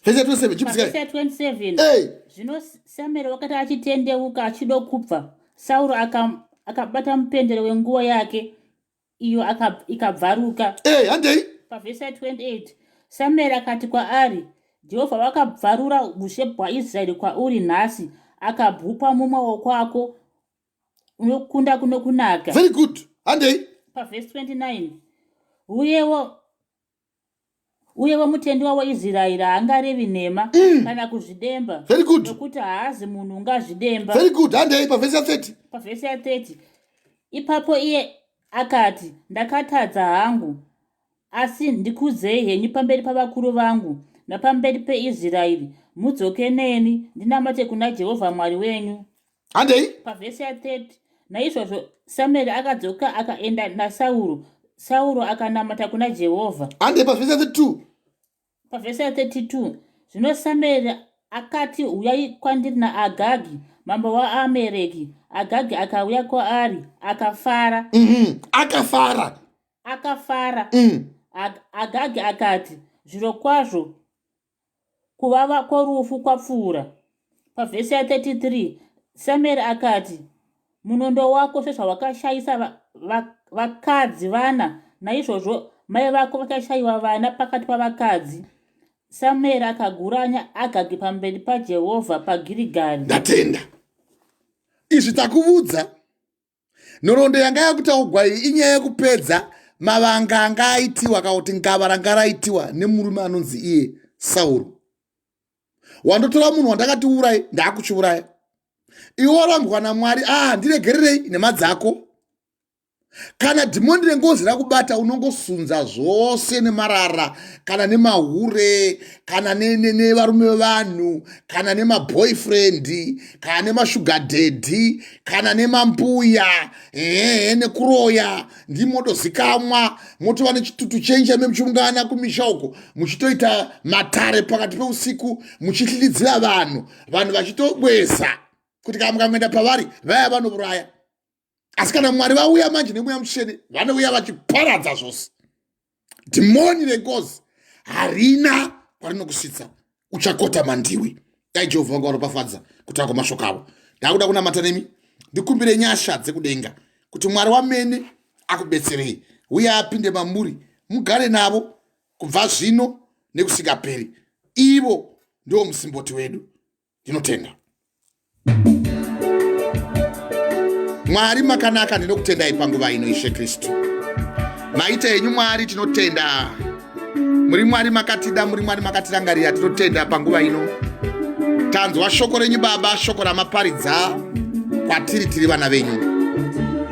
Vhesi ya 27, chipiskai. Pavhesi ya 27. Hey. Zvino Samueri wakati achitendeuka achido kubva, Sauro akabata mupendero wenguo yake, iyo ikabvaruka. Hey, handei. Pavhesi ya 28, Samueri akati kwaari, "Jehovha wakabvarura ushe bwaIsraeri kwauri nhasi, akabhupa mumwe wokwako unokunda kuno kunaka." Very good, handei. Pavhesi 29, Uyewo mutendiwa waIsraeri haangarevi nhema kana kuzvidemba, Very good. nokuti haazi munhu ungazvidemba." Very good, handei pavhesi ya 30. Pavhesi ya30, ipapo iye akati, "Ndakatadza hangu, asi ndikudzei henyu pamberi pavakuru vangu napamberi peIsraeri, mudzoke neni ndinamate kuna Jehovha Mwari wenyu." Handei. Pavhesi ya30, naizvozvo Samueri akadzoka akaenda naSauro, Sauro akanamata kuna Jehovha. Handei pavhesi ya32. Pavhesi ya32, zvino Samueri akati, "Uyai kwandiri naAgagi, mambo waAmereki." Agagi akauya kwaari, akafara. Akafara. Akafara. Agagi akati, "Zviro kwazvo kuvava kworufu kwapfuura." Pavhesi ya33, Samueri akati, "Munondo wako sezvawakashayisa vakadzi vana, naizvozvo mai vako vachashayiwa vana pakati pavakadzi." Samueri akaguranya Agagi pamberi paJehovha paGirigari. Ndatenda. Izvi takuvudza nhoroondo yanga yakutaugwa iyi inyaya yekupedza mavanga anga aitiwa, kana kuti ngava ranga raitiwa nemurume anonzi iye Sauro. Wandotora munhu wandakati urai, ndaakuchiuraya. Iwe warambwa naMwari. Ah, ndiregererei nhema dzako. Kana dhimoni rengozi rakubata, unongosunza zvose nemarara, kana nemahure, kana nevarume vevanhu, kana nemaboyfriend, kana nemashuga daddy, kana nemambuya, ehe, nekuroya. Ndimotozikamwa motova nechitutu chenyu chaime muchiungana kumisha uko, muchitoita matare pakati peusiku, muchihlilidzira vanhu, vanhu vachitobweza kuti kana mukangoenda pavari vaya vanouraya. Asi kana Mwari vauya manje nemweya mutsvene, vanouya vachiparadza zvose. Dhimoni rengozi harina kwarinokusvitsa, uchakota mandiwi. Dai Jehovha vanga varopafadza kutaura kwamashoko avo. Ndakuda kunamata nemi, ndikumbire nyasha dzekudenga kuti Mwari wamene akubetserei uye apinde mamuri, mugare navo kubva zvino nekusingaperi. Ivo ndiwo musimboti wedu. Ndinotenda Mwari makanaka, ndinokutendai panguva ino. Ishe Kristu, maita henyu Mwari, tinotenda. Muri Mwari makatida, muri Mwari makatirangarira. Tinotenda panguva ino tanzwa shoko renyu Baba, shoko ramaparidza kwatiri tiri vana venyu.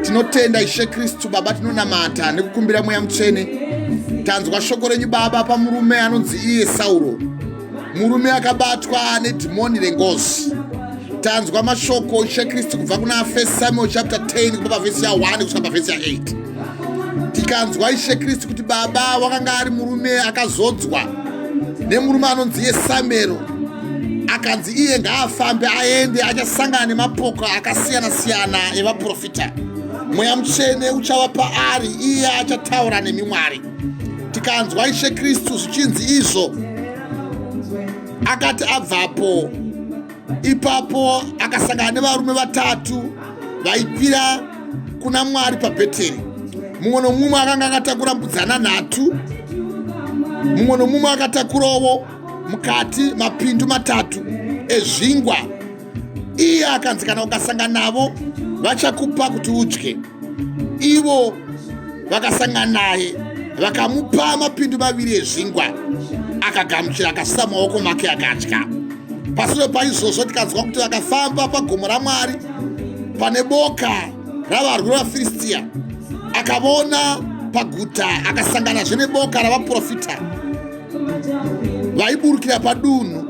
Tinotenda Ishe Kristu Baba, tinonamata nekukumbira mweya mutsvene. Tanzwa shoko renyu Baba pamurume anonzi iye Sauro, murume akabatwa nedhimoni rengozi. Tanzwa mashoko, Ishe Kristu, kubva kuna First Samuel chapter 10, kubva pavhesi ya1 kusvika pavhesi ya8. Tikanzwa, Ishe Kristu, kuti Baba wakanga ari murume akazodzwa nemurume anonzi iye Samuel, akanzi iye ngaafambe aende achasangana nemapoka akasiyana-siyana evaprofita, mweya mutsvene uchava paari, iye achataura nemi Mwari. Tikanzwa, Ishe Kristu, zvichinzi izvo akati abvapo ipapo akasangana nevarume vatatu vaikwira kuna Mwari paBheteri. Mumwe nomumwe akanga akatakura mbudzana nhatu, mumwe nomumwe akatakurawo mukati mapindu matatu ezvingwa. Iye akanzi, "Kana ukasangana navo vachakupa kuti udye." Ivo vakasangana naye vakamupa mapindu maviri ezvingwa. Akagamuchira, akasusa maoko make, akatya. Pasure paizvozvo tikanzwa kuti vakafamba pagomo raMwari pane boka ravarwi vaFiristiya. Akavona paguta, akasanganazve neboka ravaprofita vaiburukira padunhu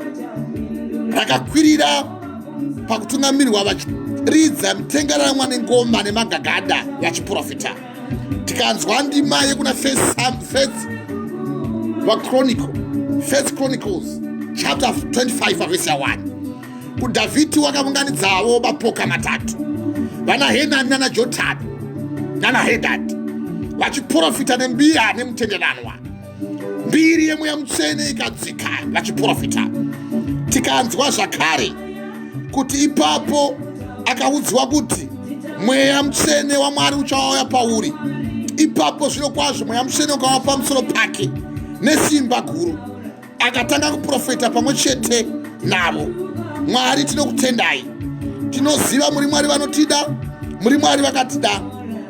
rakakwirira pakutungamirwa, vachiridza mitengeranwa nengoma nemagagada, vachiprofita. Tikanzwa ndima yekuna First vaChronicle, First Chronicles chapter 25 pavhesi ya1, kuDhavhidhi wakaunganidzawo mapoka matatu, vana Henani nanaJotani nanaHedhadhi, vachiprofita nembira nemutenderanwa. Mbiri yeMweya Mutsvene ikadzika vachiprofita. Tikanzwa zvakare kuti ipapo akaudzwa kuti Mweya Mutsvene waMwari uchauya pauri. Ipapo zvino kwazvo Mweya Mutsvene ukava pamusoro pake nesimba guru, akatanga kuprofeta pamwe chete navo. Mwari, tinokutendai. Tinoziva muri Mwari vanotida, muri Mwari vakatida,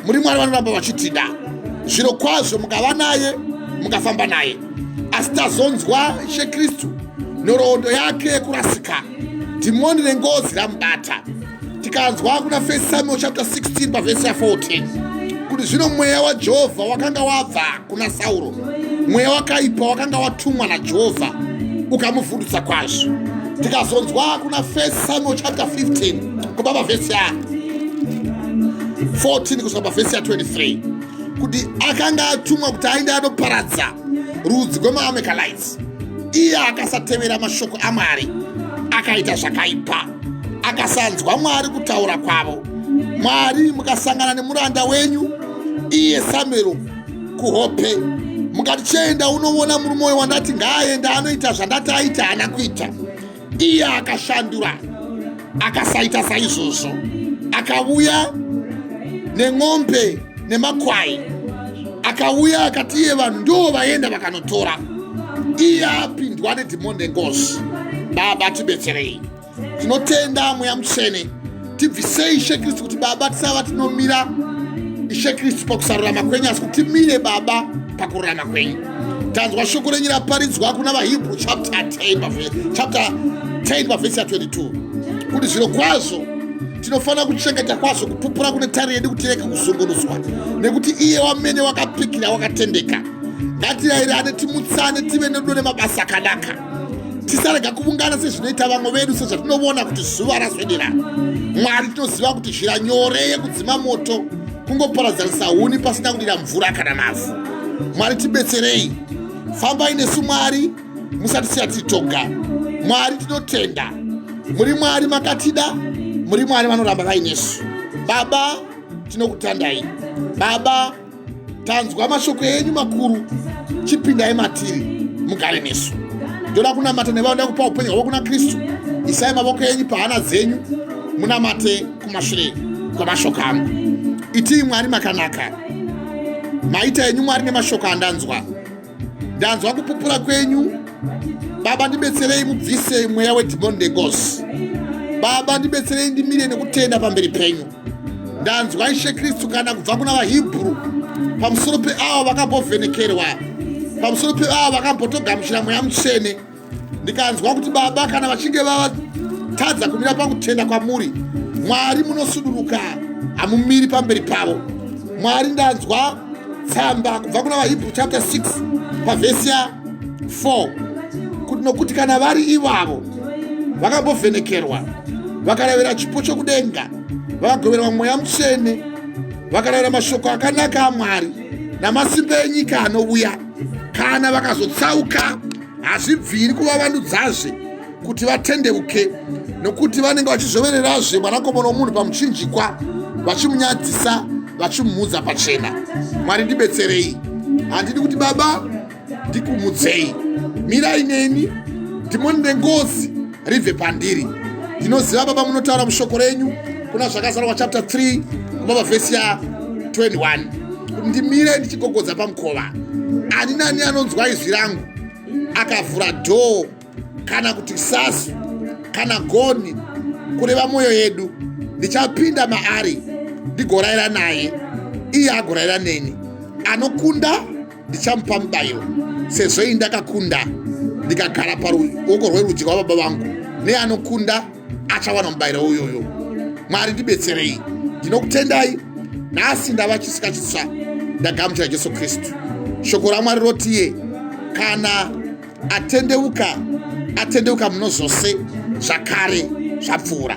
muri Mwari vanoramba vachitida. Zviro kwazvo mukava naye, mukafamba naye. Asi tazonzwa Ishe Kristu, nhoroondo yake yekurasika, dhimoni rengozi ramubata. Tikanzwa kuna First Samuel chapter 16 pavhesi ya14 kuti zvino mweya waJehovha wakanga wabva kuna Sauro, mweya wakaipa wakanga watumwa naJehovha ukamuvhundutsa kwazvo. Tikazonzwa kuna First Samuel chapter 15 kubva pavhesi ya 14 kusvika pavhesi ya23 kuti akanga atumwa kuti aende anoparadza rudzi rwemaAmalekites. Iye akasatevera mashoko aMwari, akaita zvakaipa, akasanzwa Mwari kutaura kwavo. Mwari, mukasangana nemuranda wenyu iye Samuel kuhope, mukati, "Chienda unoona murume uyo wandati ngaaende anoita zvandati aita, haana kuita." Iye akashandura, akasaita saizvozvo, akauya nen'ombe nemakwai, akauya akati iye vanhu ndo vaenda vakanotora, iye apindwa nedhimoni rengozi. Baba, tibetserei. Tinotenda Mweya Mutsvene. Tibvisei, Ishe Kristu, kuti Baba tisava tinomira, Ishe Kristu, pakusarurama kwenyu, asi kuti timire, Baba, pakururama kwenyu. Tanzwa shoko renyu raparidzwa kuna vaHebrew chapter 10, chapter 10 pavhesi ya22, kuti zviro kwazvo tinofanira kuchengeta kwazvo kupupura kune tari yedu, kuti tirege kuzungunuswa, nekuti iye wamene wakapikira wakatendeka. Ngatirayirane, timutsane, tive nerudo nemabasa akanaka. Tisarega kuvungana sezvinoita vamwe vedu, sezvatinoona kuti zuva raswedera. Mwari, tinoziva kuti zhira nyore yekudzima moto kungoparadzanisa huni pasina kudira mvura kana mavhu. Mwari, tibetserei. Fambai nesu, Mwari, musatisiya tiri toga. Mwari, tinotenda. Muri Mwari makatida, muri Mwari vanoramba vainesu. Baba, tinokutandai. Baba, tanzwa mashoko enyu makuru, chipindai matiri, mugare nesu. Ndoda kunamata nevanoda kupa upenyu hwavo kuna Kristu. Isai mavoko enyu pahana dzenyu, munamate kumashure kwamashoko angu. Itii, "Mwari makanaka, maita enyu Mwari nemashoko andanzwa. Ndanzwa kupupura kwenyu. Baba, ndibetserei, mubvise mweya wedhimoni nengozi. Baba, ndibetserei ndimire nekutenda pamberi penyu. Ndanzwa, Ishe Kristu, kana kubva kuna vaHibhuru pamusoro peavo vakambovhenekerwa, pamusoro peavo vakambotogamuchira Mweya Mutsvene. Ndikanzwa kuti, Baba, kana vachinge vavatadza kumira pakutenda kwamuri, Mwari, munosuduruka, hamumiri pamberi pavo. Mwari, ndanzwa tsamba kubva kuna vaHibhuru chapter 6 pavhesi ya4 kuti nokuti kana vari ivavo vakambovhenekerwa, vakaravira chipo chokudenga, vakagoverwa Mweya Mutsvene, vakaravira mashoko akanaka aMwari namasimba enyika anouya, kana vakazotsauka, hazvibviri kuvavandudzazve kuti vatendeuke, nokuti vanenge vachizovererazve Mwanakomana womunhu pamuchinjikwa, vachimunyadzisa, vachimumudza pachena. Mwari, ndibetserei. Handidi kuti, Baba, ndikumudzei. Mirai neni, dhimoni rengozi ribve pandiri. Ndinoziva, Baba, munotaura mushoko renyu kuna Zvakazarwa chapter 3 kubva pavhesi ya21 kuti ndimire ndichigogodza pamukova. Ani nani anonzwa izwi rangu akavhura dhoo, kana kuti sasu kana goni, kureva mwoyo yedu, ndichapinda maari, ndigorayira naye, iye agorayira neni. Anokunda ndichamupa mubayiro, sezvo ini ndakakunda. ndikagara paruoko rwerudyi rwababa vangu. Neanokunda achawana mubayiro uyoyo. Mwari ndibetserei. Ndinokutendai, nhasi ndava chisika chitsva, ndagamuchira Jesu Kristu. Shoko raMwari rotiye kana atendeuka, atendeuka muno zvose zvakare zvapfuura.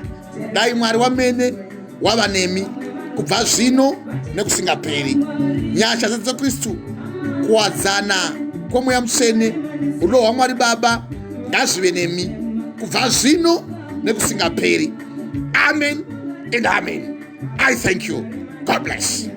Dai Mwari wamene wava nemi kubva zvino nekusingaperi. Nyasha dzaJesu Kristu, kuwadzana kwoMweya Mutsvene, rudo rwaMwari Baba ngazvive nemi kubva zvino nekusingaperi. Amen and amen. I thank you. God bless.